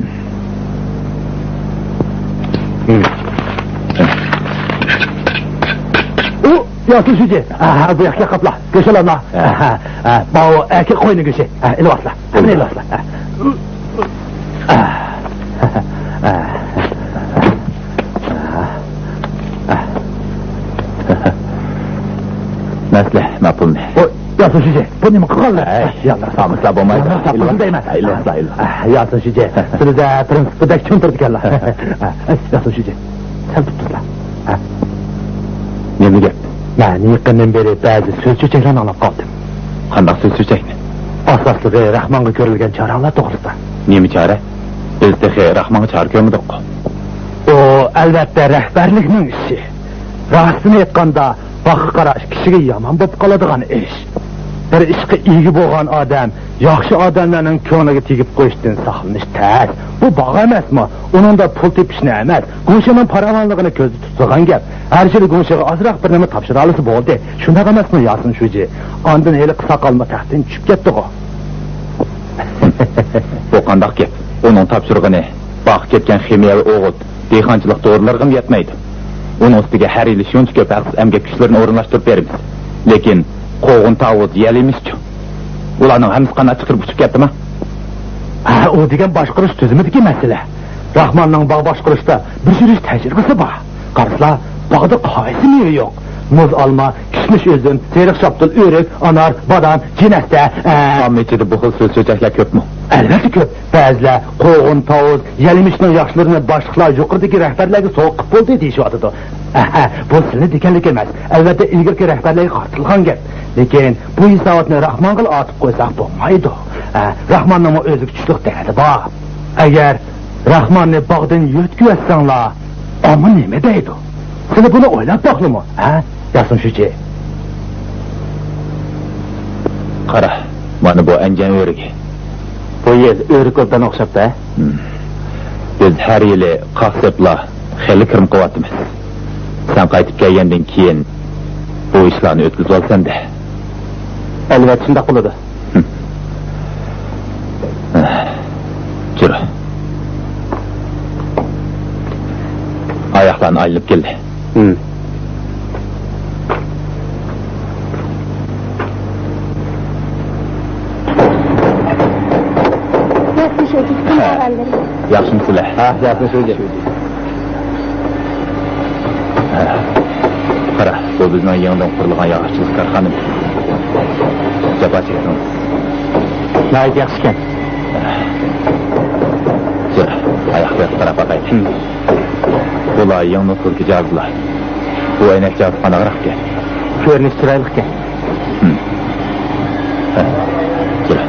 ھىم. ئۇ، ياسىن شۇجى. ئاھا، بۇ ياققا قاپلا. گۆش ئالاملا. ھە. ئاھا، ئا، باۋۇ، ئەكە قوينى گۆشى. ھە، ئېلىۋاتلا. ھەممىنى ئېلىۋاتلا. ھە. مەسىلە، ماقۇلمۇ؟ ئۇ، ياسىن شۇجى، بۇ نېمە قىلغانلار؟ ھەي، ياللار، سامسا بولمايدۇ. ياللار، ساقلىغىن دەيمەن. ئېلىۋاتلا، ئېلىۋاتلا. ھە، ياسىن شۇجى، سىلىدە پرىنسىپتەك چوڭ تۇرىدىكەنلا. ھە، ياسىن شۇجى، سەل تۇرۇپ تۇرلا. ھە. نېمە گەپ؟ مەن يېقىندىن بېرى بەزى سۆز چۆچەكلەرنى ئاڭلاپ قالدىم. قانداق سۆز چۆچەكنى؟ ئاساسلىقى راخمانغا كۆرۈلگەن چارەڭلار توغرىسىدا. نېمە چارە؟ بىز تېخى راخمانغا چارە كۆرمىدۇققۇ. ئۇ، ئەلۋەتتە، رەھبەرلىكنىڭ ئىشى. راستىنى ئېيتقاندا، باغقا قاراش كىشىگە يامان بولۇپ قالىدىغان ئىش. بىر ئىشقا ئىگە بولغان ئادەم ياخشى ئادەملەرنىڭ كۆڭلىگە تېگىپ قويۇشتىن ساقلىنىش تەس. بۇ باغ ئەمەسمۇ؟ ئۇنىڭدا پۇل تېپىشنى ئەمەس، گۇڭشېنىڭ پاراۋانلىقىنى كۆزدە تۇتىدىغان گەپ. ھەر يىلى گۇڭشېغا ئازراق بىر نېمە تاپشۇرالىسا بولدى. شۇنداق ئەمەسمۇ، ياسىن شۇجى؟ ئاندىن ھېلىقى ساقالمۇ تەختتىن چۈشۈپ كەتتىغۇ. بۇ قانداق گەپ؟ ئۇنىڭ تاپشۇرغىنى باغقا كەتكەن خىمىيەۋى ئوغۇت، دېھقانچىلىق دورىلىرىغىمۇ يەتمەيدۇ. ئۇنىڭ ئۈستىگە ھەر يىلى شۇنچە كۆپ ھەقسىز ئەمگەك كۈچلىرىنى ئورۇنلاشتۇرۇپ بېرىمىز. لېكىن قوغۇن، تاۋۇز، يەل يېمىشچۇ؟ ئۇلارنىڭ ھەممىسى قانداق چىقىرىپ ئۇچۇپ كەتتىما؟ ھە، ئۇ دېگەن باشقۇرۇش تۈزۈمىدىكى مەسىلە. راخماننىڭ باغ باشقۇرۇشتا بېجىرىش تەجرىبىسى بار. قارىسىلا، باغدا قايسى مېۋە يوق؟ مۇز ئالما، كىشمىش ئۈزۈم، سېرىق شاپتۇل، ئۆرۈك، ئانار، بادام، جىنەستە، ئە، ئامما ئىچىدە بۇ خىل سۆز چۆچەكلەر كۆپمۇ؟ ئەلۋەتتە كۆپ. بەزىلەر قوغۇن، تاۋۇز، يەل يېمىشنىڭ ياخشىلىرىنى باشلىقلار يۇقىرىدىكى رەھبەرلەرگە سوۋغا قىلىپ بولدى دېيىشىۋاتىدۇ. ئەھە، بۇ سىلىنى دېگەنلىك ئەمەس. ئەلۋەتتە ئىلگىرىكى رەھبەرلەرگە قارىتىلغان گەپ. لېكىن بۇ ھېساباتنى راخمانغىلا ئارتىپ قويساق بولمايدۇ. ئە، راخماننىڭمۇ ئۆزىگە چۈشلۈك دەردى بار. ئەگەر راخماننى باغدىن يۆتكىۋەتسەڭلار، ئامما نېمە دەيدۇ؟ سىلى بۇنى ئويلاپ باقلىمۇ، ھە، ياسىن شۇجى؟ قارا، مانا بۇ ئەنجان ئۆرۈكى. بۇ يىل ئۆرۈك ئوبدان ئوخشاپتۇ، ھە؟ ھىم. بىز ھەر يىلى قاقساپلا خېلى كىرىم قىلىۋاتىمىز. سەن قايتىپ كەلگەندىن كېيىن بۇ ئىشلارنى ئۆتكۈزۈۋالسەمدە. ئەلۋەتتە شۇنداق بولىدۇ. جۈر. ئاياقلارنى ئايلىنىپ كەلدى. ھىم. ياخشى شۇجى، ھە. ياخشىمۇسىلەر؟ ھە، ياخشى شۇجى. قارا، بۇ بىزنىڭ يېڭىدىن قۇرۇلغان ياغاچچىلىق كارخانىمىز. جاپا چەكتىڭىز. ناھايىتى ياخشىكەن. جۈر، ئاياقلىرىغا قاراپ باقايلى. ھىم. بۇلار يېڭى نوتىلدىكى جاھازلار. بۇ ئەينەك جاھازى قانداقراقكەن؟ كۆرۈنۈشى چىرايلىقكەن. ھىم. ھە، جۈر.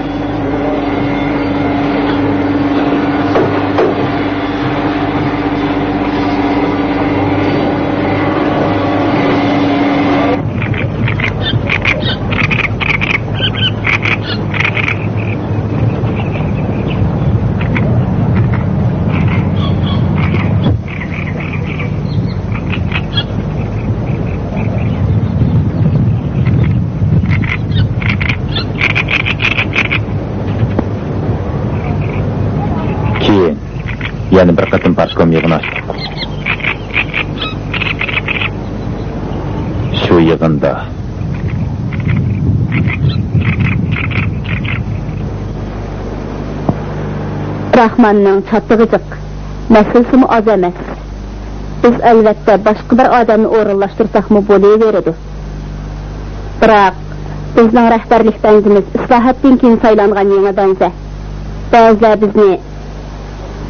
يەنە بىر قېتىم پارتكوم يىغىنى ئاچتۇق. شۇ يىغىندا راخماننىڭ چاتىقى جىق، مەسىلىسىمۇ ئاز ئەمەس. بىز، ئەلۋەتتە، باشقا بىر ئادەمنى ئورۇنلاشتۇرساقمۇ بولۇۋېرىدۇ. بىراق، بىزنىڭ رەھبەرلىك بەنزىمىز ئىسلاھاتتىن كېيىن سايلانغان يېڭى بەنزە. بەزىلەر بىزنى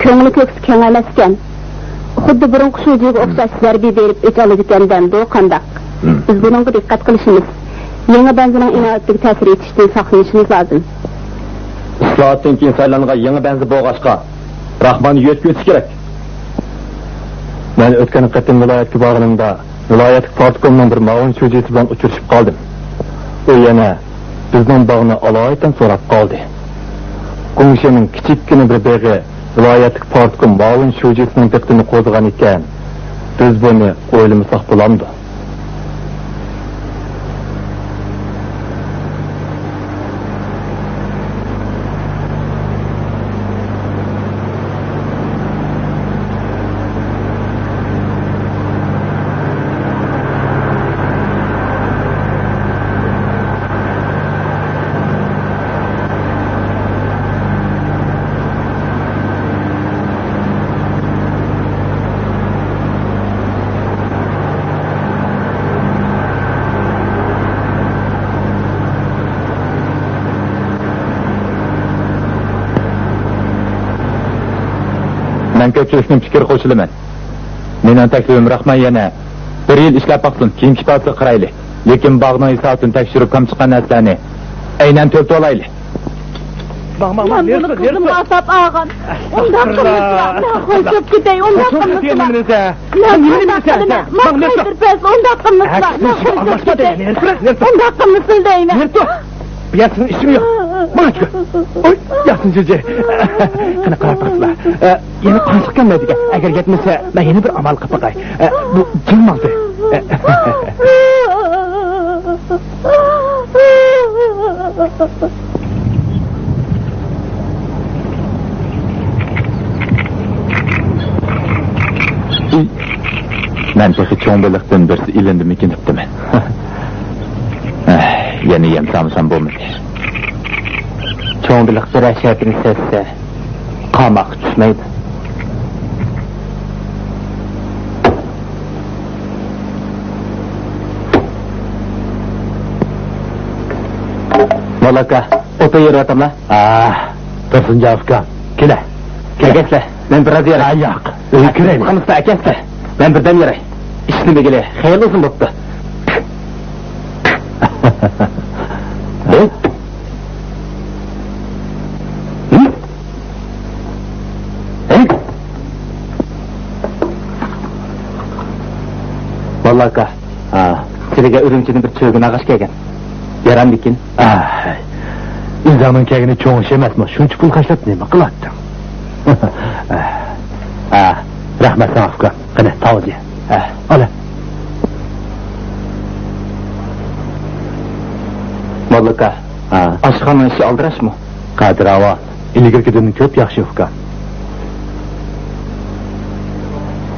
كۆڭلى كۆكسى كەڭ ئەمەسكەن، خۇددى بۇرۇنقى شۇجىغا ئوخشاش زەربە بېرىپ ئۆچ ئالىدىكەن دەمدۇ قانداق؟ بىز بۇنىڭغا دىققەت قىلىشىمىز، يېڭى بەنزىنىڭ ئىناۋەتلىك تەسىر ئېتىشىدىن ساقلىنىشىمىز لازىم. ئىسلاھاتتىن كېيىن سايلانغان يېڭى بەنزى بولغاچقا، راخماننى يۆتكىۋېتىش كېرەك. مەن ئۆتكەن قېتىم ۋىلايەتكە بارغىنىمدا، ۋىلايەتلىك پارتكومنىڭ بىر مۇئاۋىن شۇجىسى بىلەن ئۇچرىشىپ قالدىم. ئۇ يەنە بىزنىڭ باغنى ئالايىتەن سوراپ قالدى. گۇڭشېنىڭ كىچىككىنە بىر بېغى ۋىلايەتلىك پارتكوم مۇئاۋىن شۇجىسىنىڭ دىققىتىنى قوزغىغان ئىكەن، بىز بۇنى ئويلىمىساق بولامدۇ؟ مەن كۆپچىلىكنىڭ پىكرىگە قوشۇلىمەن. مېنىڭ تەكلىپىم، راخمان يەنە بىر يىل ئىشلەپ باقسۇن، كېيىن كىپاسىغا قارايلى. لېكىن باغنىڭ ھېسابىدىن تەكشۈرۈپ كەم چىققان نەرسىلەرنى ئەينەن تۆلىتىۋالايلى. ماڭ، ماڭ، ماڭ، مەن بۇنى قىزىمغا ئاتاپ ئالغان. ئۇنداق قىلمىسىلا، مەن خۇش بولۇپ كېتەي، ئۇنداق قىلمىسىلا. مەن قانداق قىلىمەن؟ ماڭ، قايتۇرۇپ بەرسىلە، ئۇنداق قىلمىسىلا، مەن خۇش بولۇپ كېتەي. ئۇنداق قىلمىسىلا دەيمەن. بۇ يەردە سېنىڭ ئىشىڭ يوق. ماڭ ئۆتكە. ئوي، ياسىن جىجى. قېنى، قاراپ بېقىڭلار. ئە، يەنە قانچىلىك كەلمەيدىكەن. ئەگەر يەتمىسە، مەن يەنە بىر ئامال قىلىپ باقاي. ئە، بۇ جىڭ ماڭدى. ئە. مەن تېخى چوڭ بېلىقتىن بىرسى ئېلىندىمىكىن دەپتىمەن. ئەھ، يەنە يەم سالمىسام بولمىدى. چوڭ بېلىق بىرەر شەرتىنى سەزسە، قاماققا چۈشمەيدۇ. موللا ئاكا، ئوتۇن يېرىۋاتاملا؟ ئاھ، تۇرسۇنجان ئۇكام، كېلە. كەلگەنسىلە، مەن بىر ئاز يېرى. ھە، ياق، ئۆيگە كىرەيلى. قالمىسا ئەكەلسىلە، مەن بىردەم يېرى. ئىشنى بىلگىلى خېلى ئۇزۇن بوپتۇ. ھە؟ ھە؟ ھە؟ موللا ئاكا، ھا، سىلىگە ئۈرۈمچىدىن بىر چۆگە ناغاش كەلگەن. يارامدىكىن؟ ئاھ، ئۆزۈڭنىڭ كەلگىنى چوڭ ئىش ئەمەسمۇ؟ شۇنچە پۇل خەجلەپ نېمە قىلاتتىڭ؟ ئاھ، رەھمەت ساڭا ئۇكام. قېنى، تاۋۇز يە. ئاھ. ئالا. موللا ئاكا، ھا. ئاشخانىنىڭ ئىشى ئالدىراشمۇ؟ قادىر ئاۋا، ئىلگىرىكىدىن كۆپ ياخشى ئۇكام.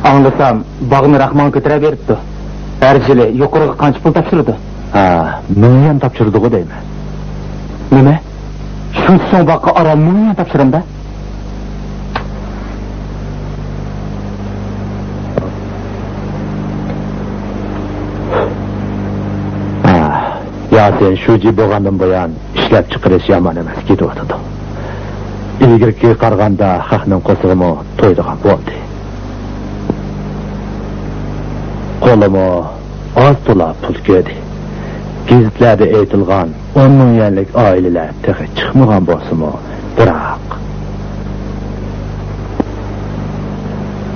ئاڭلىسام، باغنى راخمانغا كۆتۈرەۋېرىپتۇ. ھەر يىلى يۇقىرىغا قانچە پۇل تاپشۇرىدۇ؟ ھا، مىڭ يۈەن تاپشۇرىدىغۇ دەيمەن. نېمە؟ شۇنچە چوڭ باغقا ئاران مىڭ يۈەن تاپشۇرامدا؟ ھا، ياسىن شۇجى بولغاندىن بۇيان، ئىشلەپچىقىرىش يامان ئەمەس كېتىۋاتىدۇ. ئىلگىرىكىگە قارىغاندا خەقنىڭ قورسىقىمۇ تويىدىغان بولدى. قولىمۇ ئاز تولا پۇل كۆردى. گېزىتلەردە ئېيتىلغان ئون مىڭ يۈەنلىك ئائىلىلەر تېخى چىقمىغان بولسىمۇ، بىراق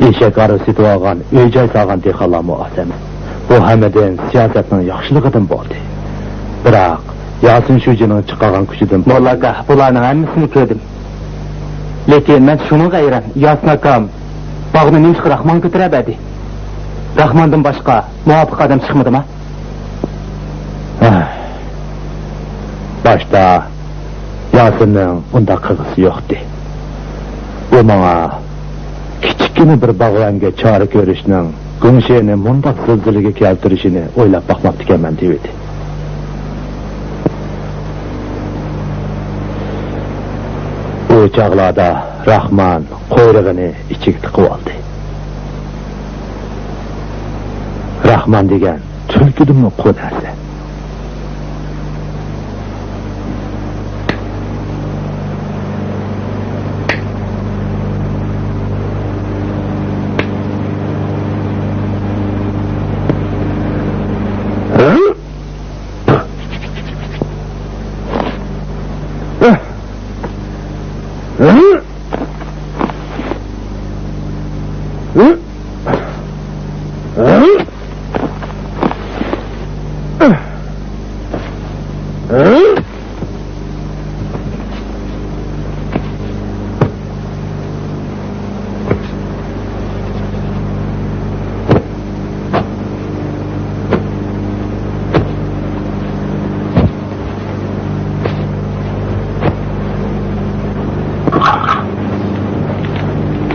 ئېشەك ھارۋا سېتىۋالغان، ئۆي-جاي سالغان دېھقانلارمۇ ئاز ئەمەس. بۇ ھەممىدىن سىياسەتنىڭ ياخشىلىقىدىن بولدى. بىراق ياسىن شۇجىنىڭ چىقارغان كۈچىدىن. موللا ئاكا، بۇلارنىڭ ھەممىسىنى كۆردۈم. لېكىن مەن شۇنىڭغا ھەيران، ياسىن ئاكام باغنى نېمىشقا راخمانغا كۆتۈرەبەردى؟ راخماندىن باشقا مۇۋاپىق ئادەم چىقمىدىما؟ ھە. باشتا ياسىننىڭ ئۇنداق قىلغۇسى يوقتى. ئۇ ماڭا كىچىككىنە بىر باغۋەنگە چارە كۆرۈشنىڭ گۇڭشېنى مۇنداق زىلزىلىگە كەلتۈرۈشىنى ئويلاپ باقماپتىكەنمەن، تىۋىتى. ئۇ چاغلاردا راخمان قۇيرۇقىنى ئىچىگە تىقىۋالدى. راخمان دېگەن تۈلكىدىنمۇ قۇۋ نەرسە.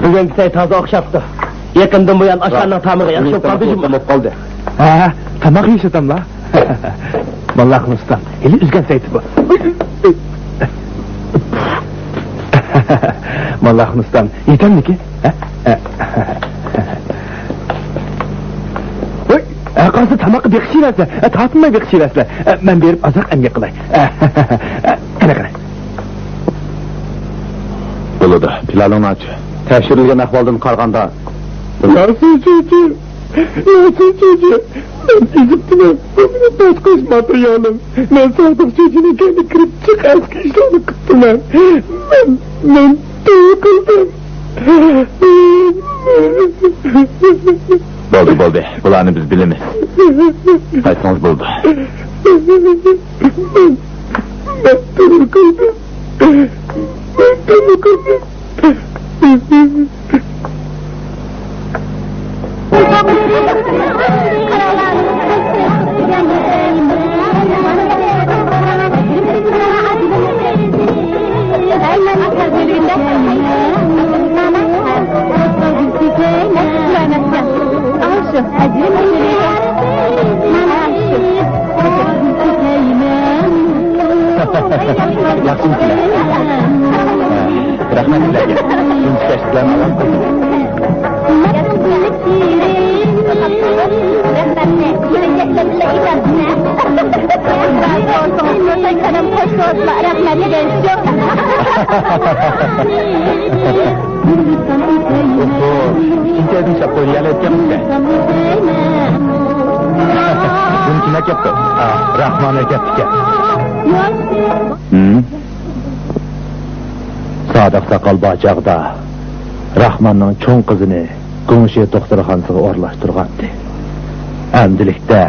بۈگۈنكى سەي تازا ئوخشاپتۇ. يېقىندىن بۇيان ئاشۇلارنىڭ تامىقى ياخشى بولۇپ قالدى جۇمۇ. بولۇپ قالدى. ھە، تاماق يېيىش ئاداملار. ماللاخۇن ئۇستام، ھېلى ئۈزگەن سەيتى بۇ. ماللاخۇن ئۇستام، يېتەمدىكى؟ ھە؟ ھە. ۋاي، ھە، قالسا تاماققا بېقىشىۋەرسە، ھە، تارتىنماي بېقىشىۋەرسىلەر. ھە، مەن بېرىپ ئازراق ئەمگەك قىلاي. ھە، ھە، ھە، ھە. قېنى، قېنى. بولىدۇ، پىلانىڭنى ئاچ. تەكشۈرۈلگەن ئەھۋالدىن قارىغاندا، ياسىن چېچى، ياسىن چېچى، مەن ئېزىپتىمەن. بۇ مېنىڭ باش قوش ماتېرىيالىم. مەن سادىق چېچىنىڭ كەينىگە كىرىپ جىق ئەسكى ئىشلارنى قىپتىمەن. مەن، مەن توي قىلدىم. بولدى، بولدى. بۇلارنى بىز بىلىمىز. قايتسىڭىز بولىدۇ. مەن، مەن توي قىلدىم. مەن توي قىلدىم. ياخشىمۇسىلەر؟ رەھمەت سىلەرگە. شۇنچە كەچتە بىلەن ئايان قىلدىڭىز. رەھمەت دېگەن شۇ. ئوھو، ئىككىنچى ئايدىن شاپ قوينى يەلەيتكەنمىكەن. بۇنى كىم ئەكەپتۇ؟ ئا، راخمان ئەكەپتىكەن. ھىم؟ سادىق ساقال بار چاغدا راخماننىڭ چوڭ قىزىنى گۇڭشې دوختۇرخانىسىغا ئورۇنلاشتۇرغانىدى. ئەمدىلىكتە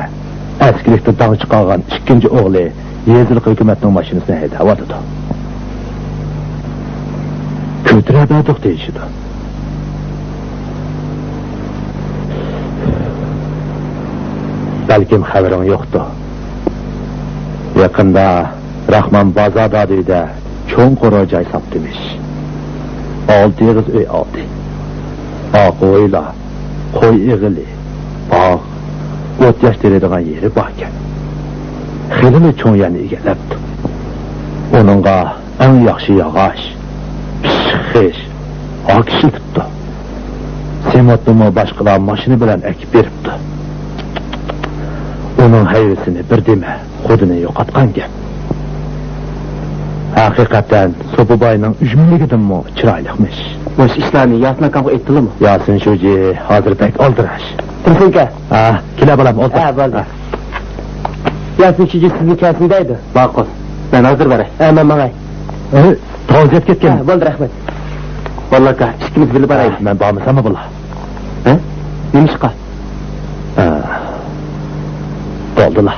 ئەسكىلىكتە داڭ چىقارغان ئىككىنچى ئوغلى يېزىلىق ھۆكۈمەتنىڭ ماشىنىسىنى ھەيدەۋاتىدۇ. كۆتۈرە بەردۇق دېيىشىدۇ. بەلكىم خەۋىرىڭ يوقتۇ. يېقىندا راخمان بازار دادۈيدە چوڭ قورۇ جاي ساپتىمىش. ئالتە ئېغىز ئۆي ئالدى. ئاق ھويلا، قوي ئېغىلى، باغ، ئوت ياش تېرىيدىغان يېرى باركەن. خېلىلا چوڭ يەرنى ئىگىلەپتۇ. ئۇنىڭغا ئەڭ ياخشى ياغاچ، پىششىق خىش، ھاك ئىشلىتىپتۇ. سېمونتنىمۇ باشقىلار ماشىنا بىلەن ئەكىپ بېرىپتۇ. ئۇنىڭ ھەيۋىسىنى بىر دېمە، خۇدىنى يوقاتقان گەپ. ھەقىقەتەن سوپى باينىڭ ئۈجمىلىكىدىنمۇ چىرايلىقمىش. مۇشۇ ئىشلارنى ياسىن ئاكامغا ئېيتتىلىمۇ؟ ياسىن شۇجى ھازىر بەك ئالدىراش. تۇرسۇنكا. ھە، كېلە بالام، ئولتۇر. ھە، بولدى. ھە. ياسىن شۇجى سىزنى كەلسۇن دەيدۇ. ماقۇل. مەن ھازىر باراي. ھە، مەن ماڭاي. ئەي، تازا يەپ كەتكەن. ھە، بولدى، رەھمەت. باللا ئاكا، ئىككىمىز بىللە بارايلى. ھە، مەن بارمىساممۇ بولا. ھە؟ نېمە ئىشقا؟ ھە. بولدىلا.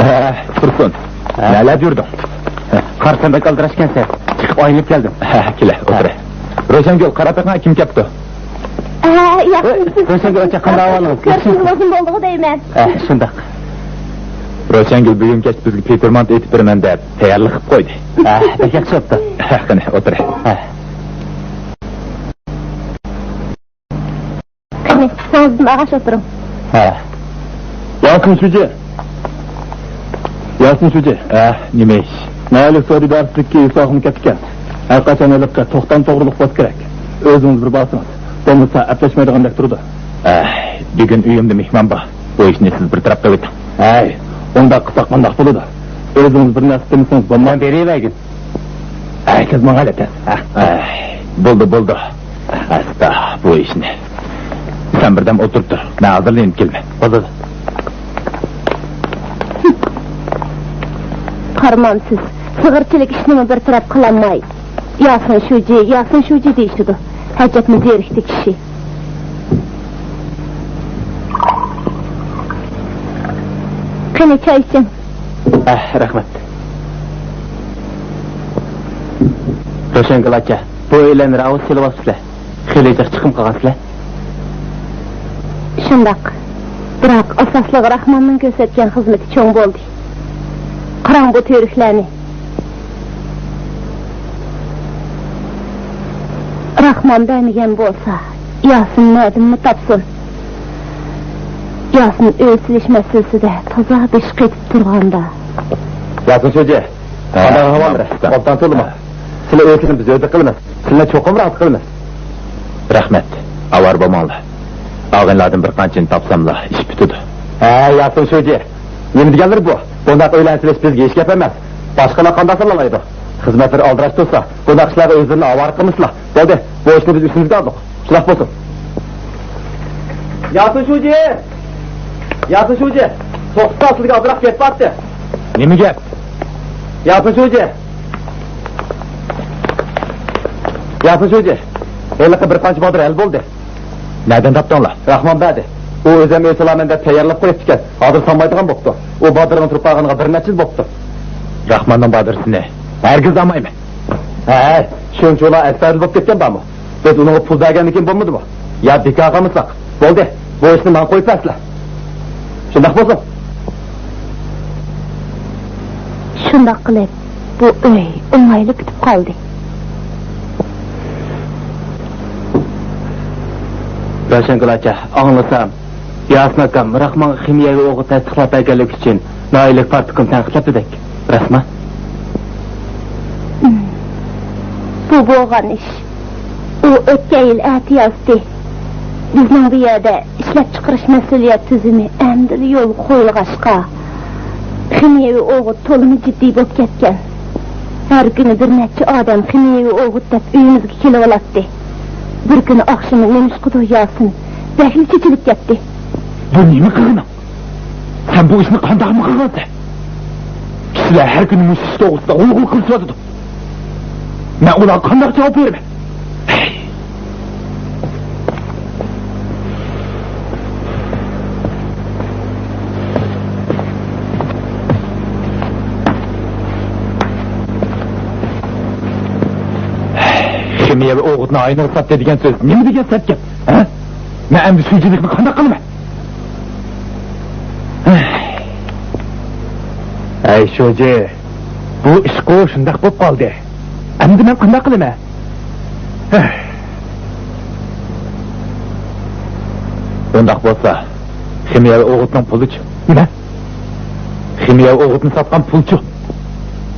ھە، تۇرسۇن. ھە؟ نەلەردە يۈردۈڭ؟ قارىسام بەك ئالدىراشكەنسەن. چىقىپ ئايلىنىپ كەلدىم. ھە، كېلە، ئولتۇراي. روشەنگۈل، قاراپ بېقىڭ، كىم كەپتۇ؟ ھە، ياخشىمۇ سىز؟ روشەنگۈل ئاچا، قانداق ئەھۋالىڭىز؟ كۆرۈشكىلى ئۇزۇن بولدىغۇ دەيمەن. ھە، شۇنداق. روشەنگۈل، بۈگۈن كەچتە بىزگە پېتىرمانت ئېتىپ بېرىمەن دەپ تەييارلىق قىلىپ قويدى. ھە، بەك ياخشى بوپتۇ. ھە، قېنى، ئولتۇرە. ھە. قېنى، سىڭىزدىن ئاغاش ئولتۇرۇڭ. ھە. ياسىن شۇجى. ياسىن شۇجى. ھە، نېمە ئىش؟ ناھىيەلىك سودا ئىدارىسىدىكى ئىسلاھاتمۇ كەپتىكەن. ھەر قاچان ھېلىقى توختام توغرىلىق بولسا كېرەك. ئۆزىڭىز بىر بارسىڭىز. بولمىسا ئەپلەشمەيدىغاندەك تۇرىدۇ. ھە، بۈگۈن ئۆيۈمدە مېھمان بار. بۇ ئىشنى سىز بىر تەرەپ قىلىۋېتىڭ. ھەي، ئۇنداق قىلساق قانداق بولىدۇ؟ ئۆزىڭىز بىر نەرسە دېمىسىڭىز بولمايدۇ. مەن بېرىۋەرگىن. ھەي، سىز ماڭا ئەتەس. ھە. ئەي، بولدى، بولدى. ئاستا بۇ ئىشنى. سەن بىردەم ئولتۇرۇپ تۇر. مەن ھازىرلا يېنىپ كېلىمەن. بولدى. قارىمامسىز، سىغىرچىلىك ئىشنىمۇ بىر تەرەپ قىلالماي، ياسىن شۇجى، ياسىن شۇجى دېيىشىدۇ. ئەجەبمۇ زېرىكتى كىشى. قېنى، چاي ئىچىڭ. ئەھ، رەھمەت. روشەنگۈل ئاچا، بۇ ئۆيلەرنى راۋۇس سېلىۋاپسىلەر. خېلى جىق چىقىم قىلغانسىلەر. شۇنداق. بىراق، ئاساسلىقى راخماننىڭ كۆرسەتكەن خىزمىتى چوڭ بولدى. قاراڭ بۇ تۈۋرۈكلەرنى. راخمان بەرمىگەن بولسا، ياسىن نەدىنمۇ تاپسۇن؟ ياسىن ئۆي سېلىش مەسىلىسىدە تازا بېشى قېتىپ تۇرغاندا. ياسىن شۇجى، ھە، قانداق ئەھۋال؟ ئوبدان تولىمۇ؟ سىلەر ئۆي سېلىشنى بىز ئۆزى قىلىمىز. سىلەرنى چوقۇم رازى قىلىمىز. رەھمەت. ئاۋارە بولماڭلار. ئاغىنىلەردىن بىر قانچىنى تاپساملا ئىش پۈتىدۇ. ھە، ياسىن شۇجى. نېمە دېگەنلىرى بۇ؟ بۇنداق ئۆيلەرنى سېلىش بىزگە ھېچ گەپ ئەمەس. باشقىلار قانداق سېلىلالايدۇ؟ خىزمەتلىرى ئالدىراش تۇرسا، بۇنداق ئىشلارغا ئۆزلىرىنى ئاۋارە قىلمىسىلا. بولدى، بۇ ئىشنى بىز ئۈستىمىزگە ئالدۇق. شۇنداق بولسۇن. ياسىن شۇجى! ياسىن شۇجى! توختىسا، سىزگە ئازراق گەپ بارتى. نېمە گەپ؟ ياسىن شۇجى! ياسىن شۇجى! ھېلىقى بىر قانچە بادىرى ھەل بولدى. نەدىن تاپتىڭلار؟ راخمان بەردى. ئۇ ئۆزەم ئۆي سالىمەن دەپ تەييارلاپ قويۇپتىكەن. ھازىر سالمايدىغان بوپتۇ. ئۇ بادىرىنىڭ تۇرۇپ قالغىنىغا بىر نەچچە يىل بوپتۇ. راخماننىڭ بادىرىسىنى ھەرگىز ئالمايمەن. ھەي، شۇنچىۋالا ئەستايىدىل بولۇپ كەتكەن بارمۇ؟ بىز ئۇنىڭغا پۇل بەرگەندىكىن بولمىدىمۇ؟ يا بىكارغا ئالمىساق؟ بولدى، بۇ ئىشنى ماڭا قويۇپ بەرسىلە. شۇنداق بولسۇن. شۇنداق قىلىپ، بۇ ئۆي ئوڭايلا پۈتۈپ قالدى. روشەنگۈل ئاچا، ئاڭلىسام، ياسىن ئاكام راخمانغا خىمىيەۋى ئوغۇت تەستىقلاپ بەرگەنلىكى ئۈچۈن ناھىيەلىك پارتكوم تەنقىدلەپتىدەك. راستمۇ؟ بۇ بولغان ئىش. ئۇ ئۆتكەن يىل ئەتىيازدى. بىزنىڭ بۇ يەردە ئىشلەپچىقىرىش مەسئۇلىيەت تۈزۈمى ئەمدىلا يولغا قويۇلغاچقا، خىمىيەۋى ئوغۇت تولىمۇ جىددىي بولۇپ كەتكەن. ھەر كۈنى بىر نەچچە ئادەم خىمىيەۋى ئوغۇت دەپ ئۆيىمىزگە كېلىۋالاتتى. بىر كۈنى ئاخشىمى نېمىشقىدۇر ياسىن بەكلا چېچىلىپ كەتتى. بۇ نېمە قىلغىنىڭ؟ سەن بۇ ئىشنى قانداقمۇ قىلغانسەن؟ كىشىلەر ھەر كۈنى مۇشۇ ئىش توغرىسىدا غۇلغۇلا قىلىشىۋاتىدۇ. مەن ئۇلارغا قانداق جاۋاب بېرىمەن؟ خىمىيەۋى ئوغۇتنى ئاينىغا ساتتى دېگەن سۆز نېمە دېگەن سەت گەپ؟ ھە؟ مەن ئەمدى شۇجىلىكنى قانداق قىلىمەن؟ ھەي شۇجى، بۇ ئىشقۇ شۇنداق بولۇپ قالدى. ئەمدى مەن قانداق قىلىمەن؟ ئۇنداق بولسا، خىمىيەۋى ئوغۇتنىڭ پۇلىچۇ؟ نېمە؟ خىمىيەۋى ئوغۇتنى ساتقان پۇلچۇ؟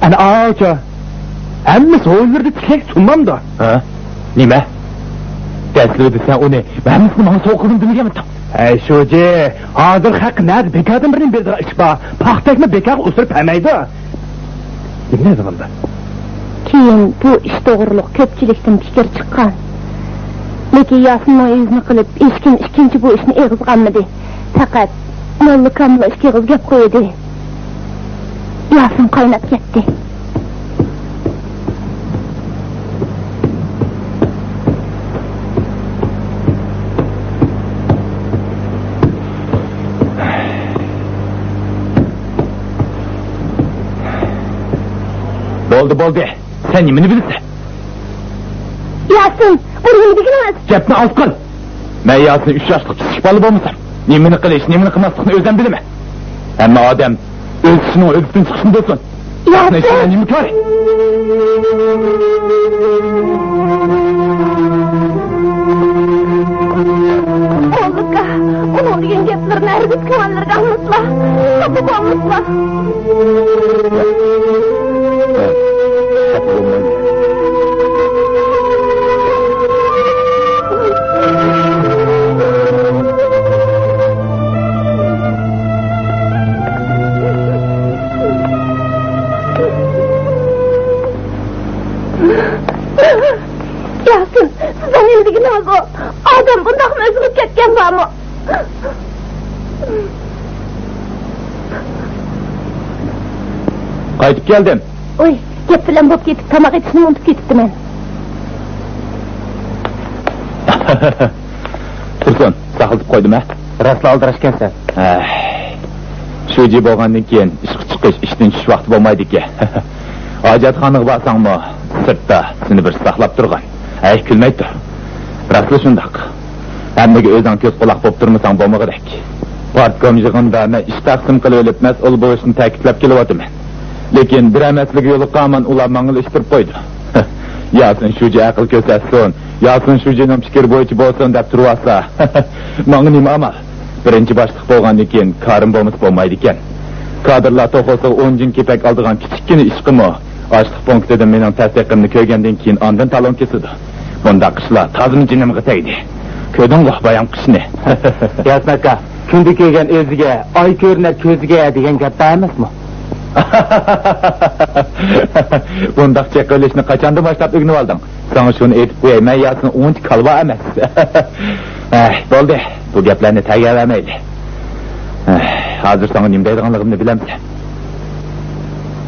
ئەنە ئاۋۇچۇ. ھەممە سوۋغىلىرىدا تىكەك سۇنمامدۇ؟ ھە؟ نېمە؟ دەسلىپىدە سەن ئۇنى ھەممىسىنى ماڭا سوۋغا قىلدىم دېمىگەنمىدىڭ؟ ھەي شۇجى، ھازىر خەق نەدە بىكاردىن بىرنى بېرىدىغان ئىش بار؟ پاختەكمۇ بىكارغا ئۆسۈرۈپ بەرمەيدۇ. نېمە دەيدىغاندا؟ كېيىن بۇ ئىش توغرۇلۇق كۆپچىلىكتىن پىكىر چىققان. لېكىن ياسىنمۇ ئۆزىنى قىلىپ، ھېچكىم ئىككىنچى بۇ ئىشنى ئېغىزغا ئالمىدى. پەقەت موللا كامىللا ئىككى ئېغىز گەپ قويدى. ياسىن قايناپ كەتتى. بولدى، بولدى. سەن نېمىنى بىلىسەن؟ ياسىن، بۇ نېمە دېگىنىڭىز؟ گەپنى ئاز قىل. مەن ياسىن ئۈچ ياشلىق كىچىك بالا بولمىسام، نېمىنى قىلىش، نېمىنى قىلماسلىقنى ئۆزۈم بىلىمەن. ھەممە ئادەم ئۆز ئىشىنىڭ ھۆددىسىدىن چىقىشنى بىلسۇن. ياسىن! نېمە كار؟ موللىكا، ئۇنىڭ دېگەن گەپلىرىنى ھەرگىز كۆڭۈللىرىگە ئالمىسىلا، خاپا بولمىسىلا. ياسىن، سىزنىڭ نېمە دېگىنىڭىز ئۇ؟ ئادەم بۇنداقمۇ ئۆزگىرىپ كەتكەن بارمۇ؟ قايتىپ كەلدىم. ئۇي، گەپ بىلەن بولۇپ كېتىپ، تاماق ئېتىشنى ئۇنتۇپ كېتىپتىمەن. تۇرسۇن، ساقلىتىپ قويدۇم ھە؟ راستلا ئالدىراشكەنسەن. ھەي. شۇجى بولغاندىن كېيىن ئىشقا چىقىش، ئىشتىن چۈشۈش ۋاقتى بولمايدىكەن. ھاجەتخانىغا بارساڭمۇ، سىرتتا سېنى بىرسى ساقلاپ تۇرغان. ھەي، كۈلمەي تۇر. راستلا شۇنداق. ھەممىگە ئۆزۈڭ كۆز قۇلاق بولۇپ تۇرمىساڭ بولمىغۇدەك. پارتكوم يىغىنىدا مەن ئىش تەقسىم قىلىۋېلىپ مەسئۇل بولۇشنى تەكىتلەپ كېلىۋاتىمەن. لېكىن بىرەر مەسىلىگە يولۇققانمەن، ئۇلار ماڭىلا ئىتتىرىپ قويدى. ياسىن شۇجى ئەقىل كۆرسەتسۇن، ياسىن شۇجىنىڭ پىكرى بويىچە بولسۇن دەپ تۇرۇۋاتسا، ماڭا نېمە ئامال؟ بىرىنچى باشلىق بولغاندىن كېيىن كارىم بولمىسا بولمايدىكەن. كادىرلار توخۇسىغا ئون جىن كېپەك ئالىدىغان كىچىككىنە ئىشقىمۇ ئاشلىق پونكىتىدىن مېنىڭ تەستىقىمنى كۆرگەندىن كېيىن ئاندىن تالون كېسىدۇ. بۇنداق ئىشلار تازىمۇ جېنىمغا تەگدى. كۆردۈڭغۇ بايامقى ئىشنى. ياسىن ئاكا، كۈندە كۆرگەن ئۆزىگە، ئاي كۆرۈنەر كۆزىگە دېگەن گەپ بار ئەمەسمۇ؟ بۇنداق چېقىۋېلىشنى قاچاندىن باشلاپ ئۆگىنىۋالدىڭ؟ ساڭا شۇنى ئېيتىپ قوياي، مەن ياسىن ئۇنچە كالۋا ئەمەس. ئەھ، بولدى، بۇ گەپلەرنى تەگەۋەرمەيلى. ئەھ، ھازىر ساڭا نېمە دەيدىغانلىقىمنى بىلەمسەن؟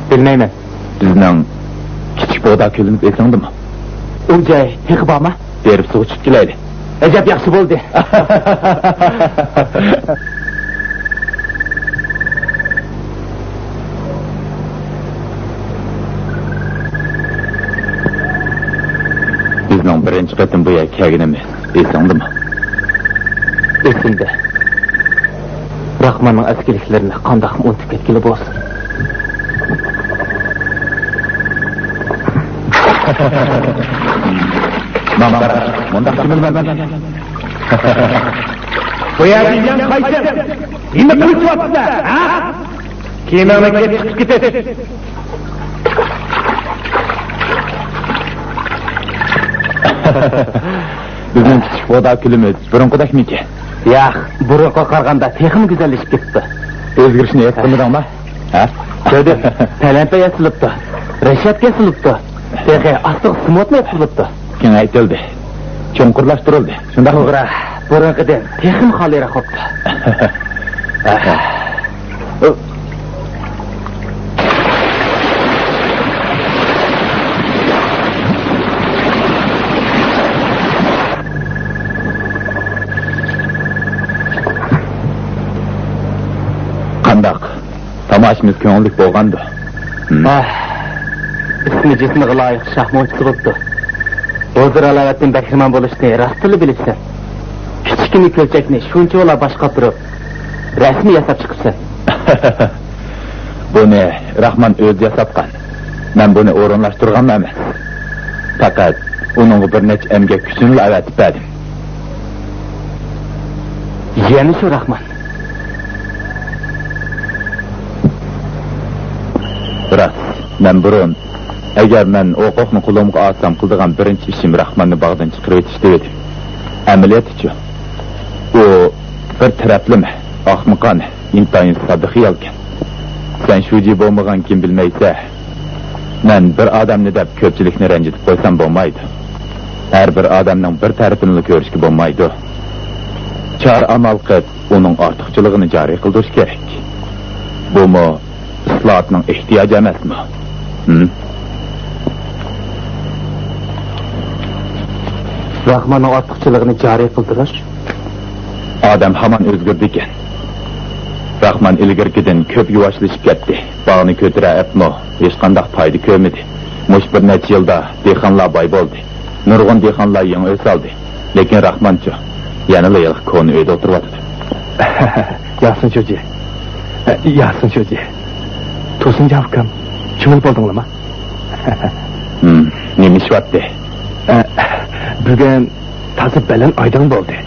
بىلمەيمەن. بىزنىڭ كىچىك بۇغدا كۆلىمىز ئېسىڭدىمۇ؟ ئۇ جاي تېخى بارمۇ؟ بېرىپ سۇغا چۈشۈپ كېلەيلى. ئەجەب ياخشى بولدى. بىزنىڭ بىرىنچى قېتىم بۇ يەرگە كەلگىنىمىز ئېسىڭدىمۇ؟ ئېسىمدە. راخماننىڭ ئەسكىلىكلىرىنى قانداقمۇ ئۇنتۇپ كەتكىلى بولسۇن. ماڭا قارا، مۇنداق كىمىلمەڭ. بۇ يەردە يەڭ قايسىڭ، نېمە قىلىۋاتىسىلەر، ھە؟ كىيىمىڭنى كىيىپ چىقىپ كېتىش. بىزنىڭ كىچىك بۇغدا كۆلىمىز بۇرۇنقىدەكمىكىن؟ ياق، بۇرۇنقىغا قارىغاندا تېخىمۇ گۈزەللىشىپ كېتىپتۇ. ئۆزگىرىشنى ھېس قىلمىدىڭما؟ ھە؟ كۆردۈم. پەلەمپەي ياسىلىپتۇ. رەشەتكە ياسىلىپتۇ. تېخى ئاستىغا سېمونتمۇ ياپسىلىپتۇ. كېڭەيتىلدى. چوڭقۇرلاشتۇرۇلدى. شۇنداقمۇ؟ توغرا، بۇرۇنقىدىن تېخىمۇ خالىيراق بوپتۇ. قانداق؟ تاماشىمىز كۆڭۈللۈك بولغاندۇ؟ ھە؟ ئىسمى جىسمىغا لايىق شاھ مونچىسى بوپتۇ. ھۇزۇر-ھالاۋەتتىن بەھرىمەن بولۇشنى راستتىنلا بىلىپسەن. كىچىككىنە كۆلچەكنى شۇنچىۋالا باشقا ئاپىرىپ، رەسىم ياساپ چىقىپسەن. بۇنى راخمان ئۆزى ياساتقان. مەن بۇنى ئورۇنلاشتۇرغانمۇ ئەمەس. پەقەت ئۇنىڭغا بىر نەچچە ئەمگەك كۈچىنىلا ئەۋەتىپ بەردىم. يەنە شۇ راخمان. راست، مەن بۇرۇن، ئەگەر مەن ھوقۇقنى قولۇمغا ئالسام، قىلىدىغان بىرىنچى ئىشىم راخماننى باغدىن چىقىرىۋېتىش دېۋىدىم. ئەمەلىيەتتىچۇ؟ ئۇ بىر تەرەپلىمە، ئاخمىقانە، ئىنتايىن ساددا خىيالكەن. سەن شۇجى بولمىغانكىن بىلمەيسەن. مەن بىر ئادەمنى دەپ كۆپچىلىكنى رەنجىتىپ قويسام بولمايدۇ. ھەر بىر ئادەمنىڭ بىر تەرىپىنىلا كۆرۈشكە بولمايدۇ. چارە-ئامال قىلىپ، ئۇنىڭ ئارتۇقچىلىقىنى جارى قىلدۇرۇش كېرەك. بۇمۇ ئىسلاھاتنىڭ ئېھتىياجى ئەمەسمۇ؟ ھىم؟ راخماننىڭ ئارتۇقچىلىقىنى جارى قىلدۇرۇش؟ ئادەم ھامان ئۆزگىرىدىكەن. راخمان ئىلگىرىكىدىن كۆپ يۇۋاشلىشىپ كەتتى. باغنى كۆتۈرە ئەپمۇ ھېچقانداق پايدا كۆرمىدى. مۇشۇ بىر نەچچە يىلدا دېھقانلار باي بولدى. نۇرغۇن دېھقانلار يېڭى ئۆي سالدى. لېكىن راخمانچۇ يەنىلا ھېلىقى كونا ئۆيدە ئولتۇرۇۋاتىدۇ. ياسىن شۇجى. ياسىن شۇجى. تۇرسۇنجان ئۇكام، چۈمۈلە بولدۇڭلارمۇ؟ ھىم، نېمە ئىش بارتى؟ بۈگۈن تازا بەلەن ئايدىڭ بولدى.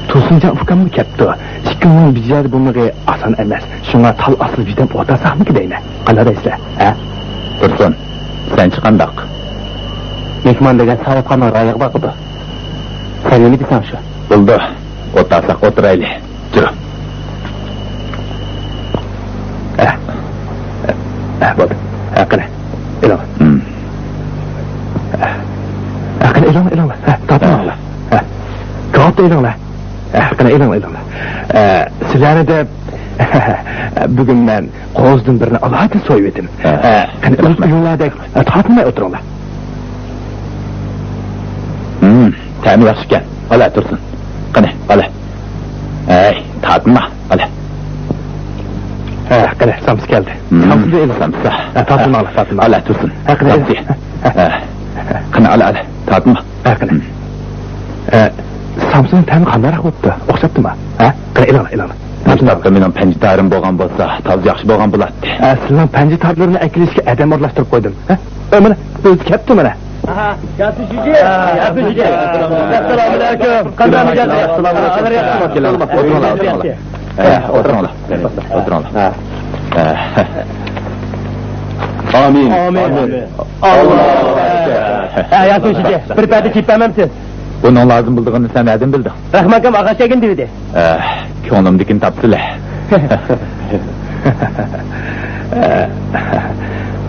تۇرسۇنجان ئۇكاممۇ كەپتۇ. ئىككىڭلارنىڭ بىر يەردە بولمىقى ئاسان ئەمەس. شۇڭا تال ئاستىدا بىردەم ئولتۇرساقمىكىن دەيمەن. قانداق دەيسىلەر، ھە؟ تۇرسۇن، سەنچە قانداق؟ مېھمان دېگەن ساۋۇتخاننىڭ رايىغا باقىدۇ. سەن نېمە دېسەڭ شۇ. بولدى، ئولتۇرساق ئولتۇرايلى. جۈرۈڭ. ئە، ئە، بولدى. ئە، قېنى، ئېلىڭ. ھىم. ئە، قېنى، ئېلىڭ، ئېلىڭ. ئە، تارتماڭلار. ئە، كاۋاپتا ئېلىڭلار. ئە، قېنى، ئېلىڭ، ئېلىڭ. ئە، سىلەرنى دەپ، بۈگۈن مەن قوزىدىن بىرنى ئالاھىدە سويۇۋېتىم. ئە، ئە، قېنى، رەھمەت. ئۆزۈڭلاردەك، ئە، تارتىنماي ئولتۇرۇڭلار. ھىم، تەمى ياخشىكەن. ئالا، تۇرسۇن. قېنى، ئالا. ئەي، تارتىنما، ئالا. ھە، قېنى، سامسا كەلدى. ھىم، سامسىنى ئېلىڭ. سامسا. ھە، تارتىنماڭلار، تارتىنماڭلار. ئالا، تۇرسۇن. ھە، قېنى، سامسا. ئېلىڭ. ھە. قېنى، ئالا، ئالا، تارتىنما. ھە، قېنى. ھىم. ئە، سامسىنىڭ تەمى قانداقراق بوپتۇ؟ ئوخشاپتىما؟ ھە؟ قېنى، ئېلىڭلار، ئېلىڭلار. مۇشۇ تاپتا مېنىڭ پەنجە تارىم بولغان بولسا، تازا ياخشى بولغان بولاتتى. ئە، سىلىنىڭ پەنجە تارلىرىنى ئەكېلىشكە ئادەم ئورۇنلاشتۇرۇپ قويدۇم. ھە؟ ئە، مانا، ئۆزى كەپتۇ مانا. ئاھا، ياسىن شۇجى. ئە، ياسىن شۇجى. ئەسسالامۇ ئەلەيكۇم. قانداق مىجەز؟ ئەسسالامۇ ئەلەيكۇم. ئولتۇرۇڭلار، ئولتۇرۇڭلار. ئە، ئولتۇرۇڭلار. ئولتۇرۇڭلار. ئە. ئامىن. ئامىن. ئامىن. ئاللاھۇ ئەكبەر. ئە، ياسىن شۇجى، بىر پەدە چېيىپ بەرمەمسىز؟ بۇنىڭ لازىم بولىدىغىنىنى سەن نەدىن بىلدىڭ؟ رەھمانكام ئاغاچ ئەگىن دېۋىدى. ئە، كۆڭلۈمدىكىنى تاپتىلە.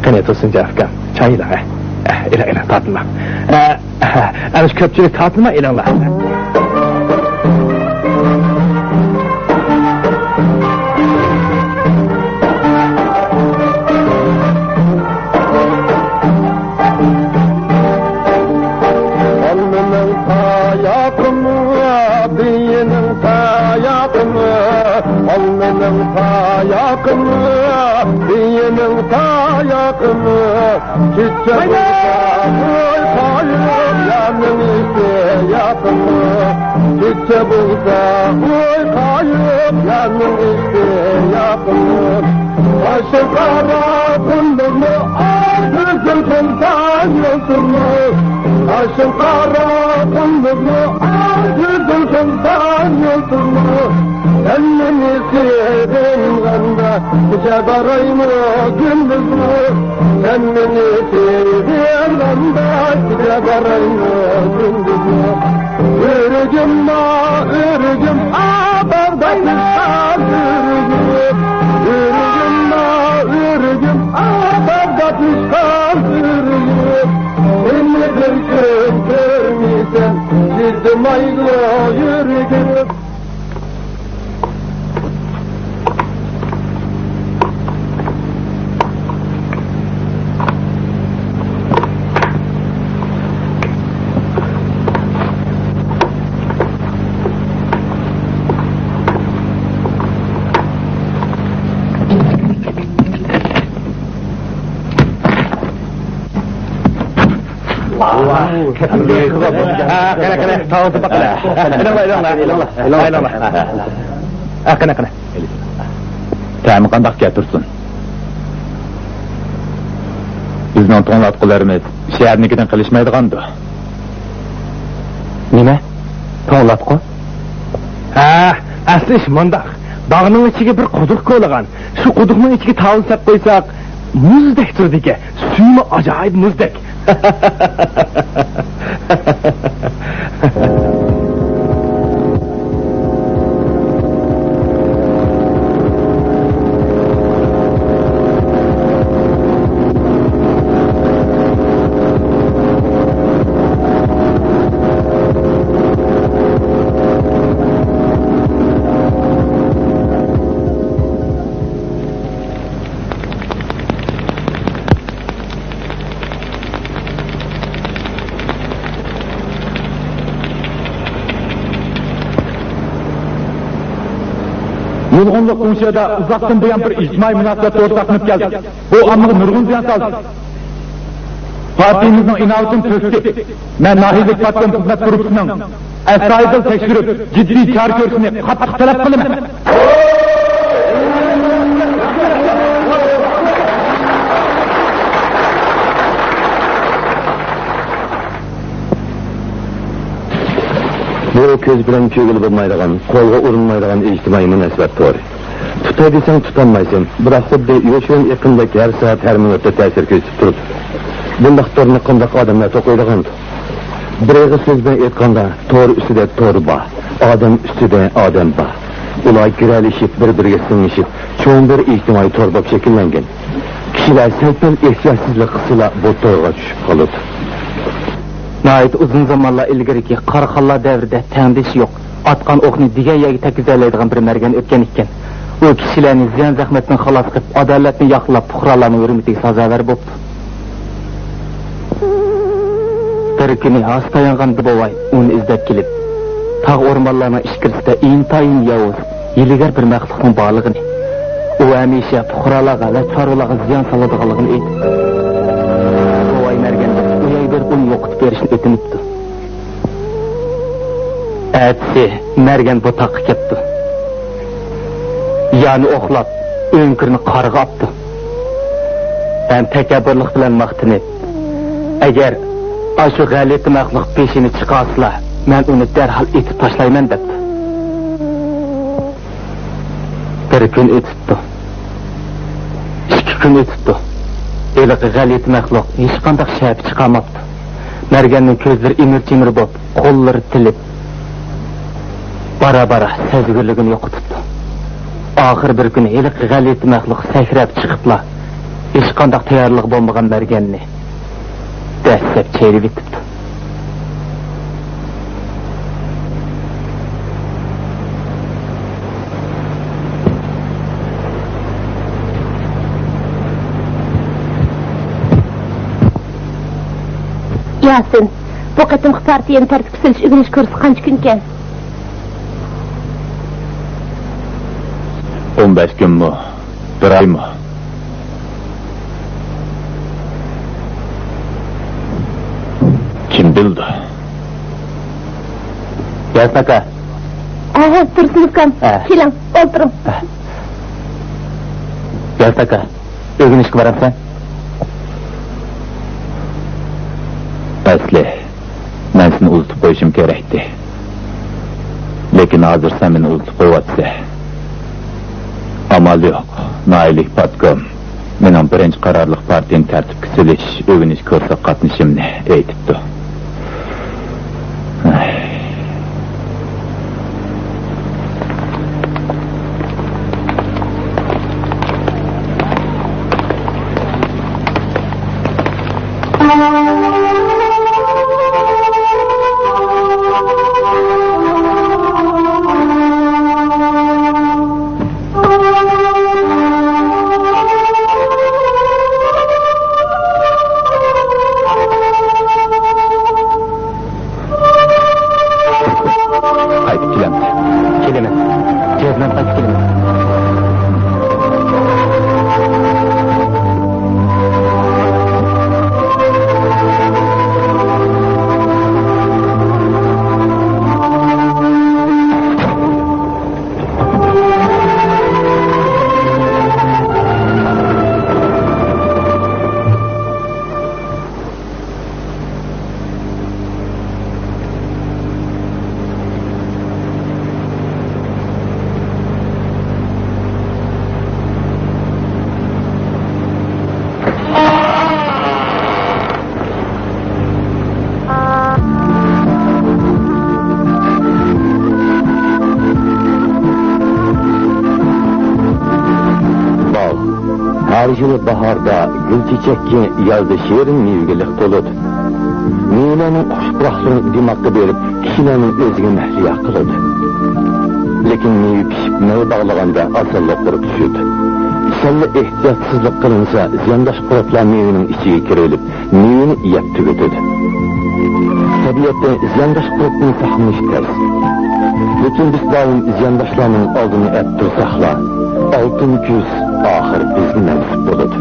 قېنى، تۇرسۇنجان ئۇكام، چاي ئېلىڭ، ھە. ئە، ئېلىڭ، ئېلىڭ، تارتىنماڭ. ئە، ئە، ئەنە شۇ كۆپچىلىك تارتىنماي ئېلىڭلار. ئالمىنىڭ تاياقىمۇ، بىيىنىڭ تاياقىمۇ، ئالمىنىڭ تاياقىمۇ، بىيىنىڭ تاياقىمۇ. كېچە بولسا قوي قايىپ، يارنىڭ ئىشى ياقىمۇ. كېچە بولسا قوي قايىپ، يارنىڭ ئىشى ياقىمۇ. قاشىڭ قارا، قۇندۇزمۇ ئاي، كۆزۈڭ قىلسا يۇلتۇزمۇ. قاشىڭ قارا، قۇندۇزمۇ ئاي، كۆزۈڭ قىلسا يۇلتۇزمۇ. سەن مېنى سېغىنغاندا، كېچە بارايمۇ، كۈندۈزمۇ؟ سەن مېنى سېغىنغاندا، كېچە بارايمۇ، كۈندۈزمۇ؟ ئۆرۈگۈم، ئۆرۈگۈم، ئا، باغدا پىشقان ئۆرۈگۈم. ئۆرۈگۈم، ئۆرۈگۈم، ئا، باغدا پىشقان ئۆرۈگۈم. سېنى بىر كۈن كۆرمىسەم، يىتمايدۇ يۈرىكىم. ھە، قېنى، قېنى، تاۋۇز باققىلى. ئېلىڭلار، ئېلىڭلار، ئېلىڭلار، ئېلىڭلار. ھە، قېنى، قېنى. تەمى قانداق كەتۈرسۇن؟ بىزنىڭ توڭلاتقۇلىرىمىز شەھەرنىڭكىدىن قېلىشمايدىغاندۇ؟ نېمە؟ توڭلاتقۇ؟ ھە، ئەسلى ئىش مۇنداق. باغنىڭ ئىچىگە بىر قۇدۇق كولىغان. شۇ قۇدۇقنىڭ ئىچىگە تاۋۇز سەپ قويساق، مۇزدەك تۇرىدىكەن. سۈيىمۇ ئاجايىپ مۇزدەك. نۇرغۇنلۇق گۇڭشېدا ئۇزاقتىن بۇيان بىر ئىجتىمائىي مۇناسىۋەت تورى ساقلىنىپ كەلدى. بۇ ئاممىغا نۇرغۇن زىيان سالدى. پارتىيىمىزنىڭ ئىناۋىتىنى تۆكتى. مەن ناھىيەلىك پارتكوم خىزمەت گۇرۇپپىسىنىڭ ئەستايىدىل تەكشۈرۈپ، جىددىي چارە كۆرۈشىنى قاتتىق تەلەپ قىلىمەن. بۇ كۆز بىلەن كۆرگىلى بولمايدىغان، قولغا ئۇرۇنمايدىغان ئىجتىمائىي مۇناسىۋەت تورى. تۇتاي دېسەڭ تۇتالمايسەن، بىراق خۇددى يوشۇرۇن ئېقىمدەك ھەر سائەت، ھەر مىنۇتتا تەسىر كۆرسىتىپ تۇرىدۇ. بۇنداق تورنى قانداق ئادەملەر توقۇيدىغاندۇ؟ بىر ئېغىز سۆز بىلەن ئېيتقاندا، تور ئۈستىدە تور بار، ئادەم ئۈستىدە ئادەم بار. ئۇلار گىرەلىشىپ، بىر-بىرىگە سىڭىشىپ، چوڭ بىر ئىجتىمائىي تور بولۇپ شەكىللەنگەن. كىشىلەر سەل-پەل ئېھتىياتسىزلىق قىلسىلا، بۇ تورغا چۈشۈپ قالىدۇ. ناھايىتى ئۇزۇن زامانلار ئىلگىرىكى قاراخانلار دەۋرىدە تەڭدىشى يوق، ئاتقان ئوقنى دېگەن يەرگە تەگكۈزەلەيدىغان بىر مەرگەن ئۆتكەن ئىكەن. ئۇ كىشىلەرنى زىيان-زەخمەتتىن خالاس قىلىپ، ئادالەتنى ياقلاپ، پۇقرالارنىڭ ھۆرمىتىگە سازاۋەر بوپتۇ. بىر كۈنى ھاسا تايانغاندا بوۋاي ئۇنى ئىزدەپ كېلىپ، تاغ-ئورمانلارنىڭ ئىچكىرىسىدە ئىنتايىن ياۋۇز، ھىيلىگەر بىر مەخلۇقنىڭ بارلىقىنى، ئۇ ھەمىشە پۇقرالارغا ۋە چارۋىلارغا زىيان سالىدىغانلىقىنى ئېيتىپ، بوۋاي مەرگەندىن ئۇ يەرگە بېرىپ ئۇنى يوقىتىپ بېرىشنى ئۆتۈنۈپتۇ. ئەتىسى مەرگەن بۇ تاغقا كەپتۇ. يارنى ئوقلاپ، ئۆڭكۈرنى قارغا ئاپتۇ. ھەم تەكەببۇرلۇق بىلەن ماختىنىپ، ئەگەر ئاشۇ غەلىتە مەخلۇق بېشىنى چىقارسىلا، مەن ئۇنى دەرھال ئېتىپ تاشلايمەن، دەپتۇ. بىر كۈن ئۆتۈپتۇ. ئىككى كۈن ئۆتۈپتۇ. ھېلىقى غەلىتە مەخلۇق ھېچقانداق شەپە چىقارماپتۇ. مەرگەننىڭ كۆزلىرى ئىمىر-چىمىر بولۇپ، قوللىرى تىلىپ، بارا-بارا سەزگۈرلۈكىنى يوقىتىپتۇ. ئاخىرى بىر كۈنى ھېلىقى غەلىتە مەخلۇق سەكرەپ چىقىپلا، ھېچقانداق تەييارلىقى بولمىغان مەرگەننى دەسسەپ چەيرىۋېتىپتۇ. ياسىن، بۇ قېتىمقى پارتىيەنى تەرتىپكە سېلىش ئۆگىنىش كۇرسى قانچە كۈنكەن؟ ئون بەش كۈنمۇ؟ بىر ئايمۇ؟ كىم بىلىدۇ؟ ياسىن ئاكا. ھە، تۇرسۇن ئۇكام. ھە. كېلىڭ، ئولتۇرۇڭ. ھە. ياسىن ئاكا، ئۆگىنىشكە بارامسەن؟ ئەسلى، مەن سېنى ئۇزىتىپ قويۇشۇم كېرەكتى. لېكىن ھازىر سەن مېنى ئۇزىتىپ قويۇۋاتىسەن. ئامال يوق، ناھىيەلىك پارتكوم مېنىڭ بىرىنچى قارارلىق پارتىيەنى تەرتىپكە سېلىش ئۆگىنىش كۇرسىغا قاتنىشىشىمنى ئېيتىپتۇ. قايتىپ كېلەمسەن؟ كېلىمەن. جەزمەن قايتىپ كېلىمەن. باغ. ھەر يىلى باھاردا گۈل چېچەككە، يازدا شېرىن مېۋىگە لىق تولىدۇ. مېۋىلەرنىڭ خۇش پۇراقلىرى دىماققا بېرىپ، كىشىلەرنىڭ ئۆزىگە مەھلىيا قىلىدۇ. لېكىن مېۋە پىشىپ، مەۋە باغلىغاندا ئاسانلا قۇرۇپ چۈشىدۇ. سەللا ئېھتىياتسىزلىق قىلىنسا، زىيانداش قۇرتلار مېۋىنىڭ ئىچىگە كىرىۋېلىپ، مېۋىنى يەپ تۈگىتىدۇ. تەبىئەتتە زىيانداش قۇرتتىن ساقلىنىش تەس. لېكىن بىز دائىم زىيانداشلارنىڭ ئالدىنى ئەپ تۇرساقلا، ئالتۇن كۈز ئاخىر بىزگە مەنسۇپ بولىدۇ.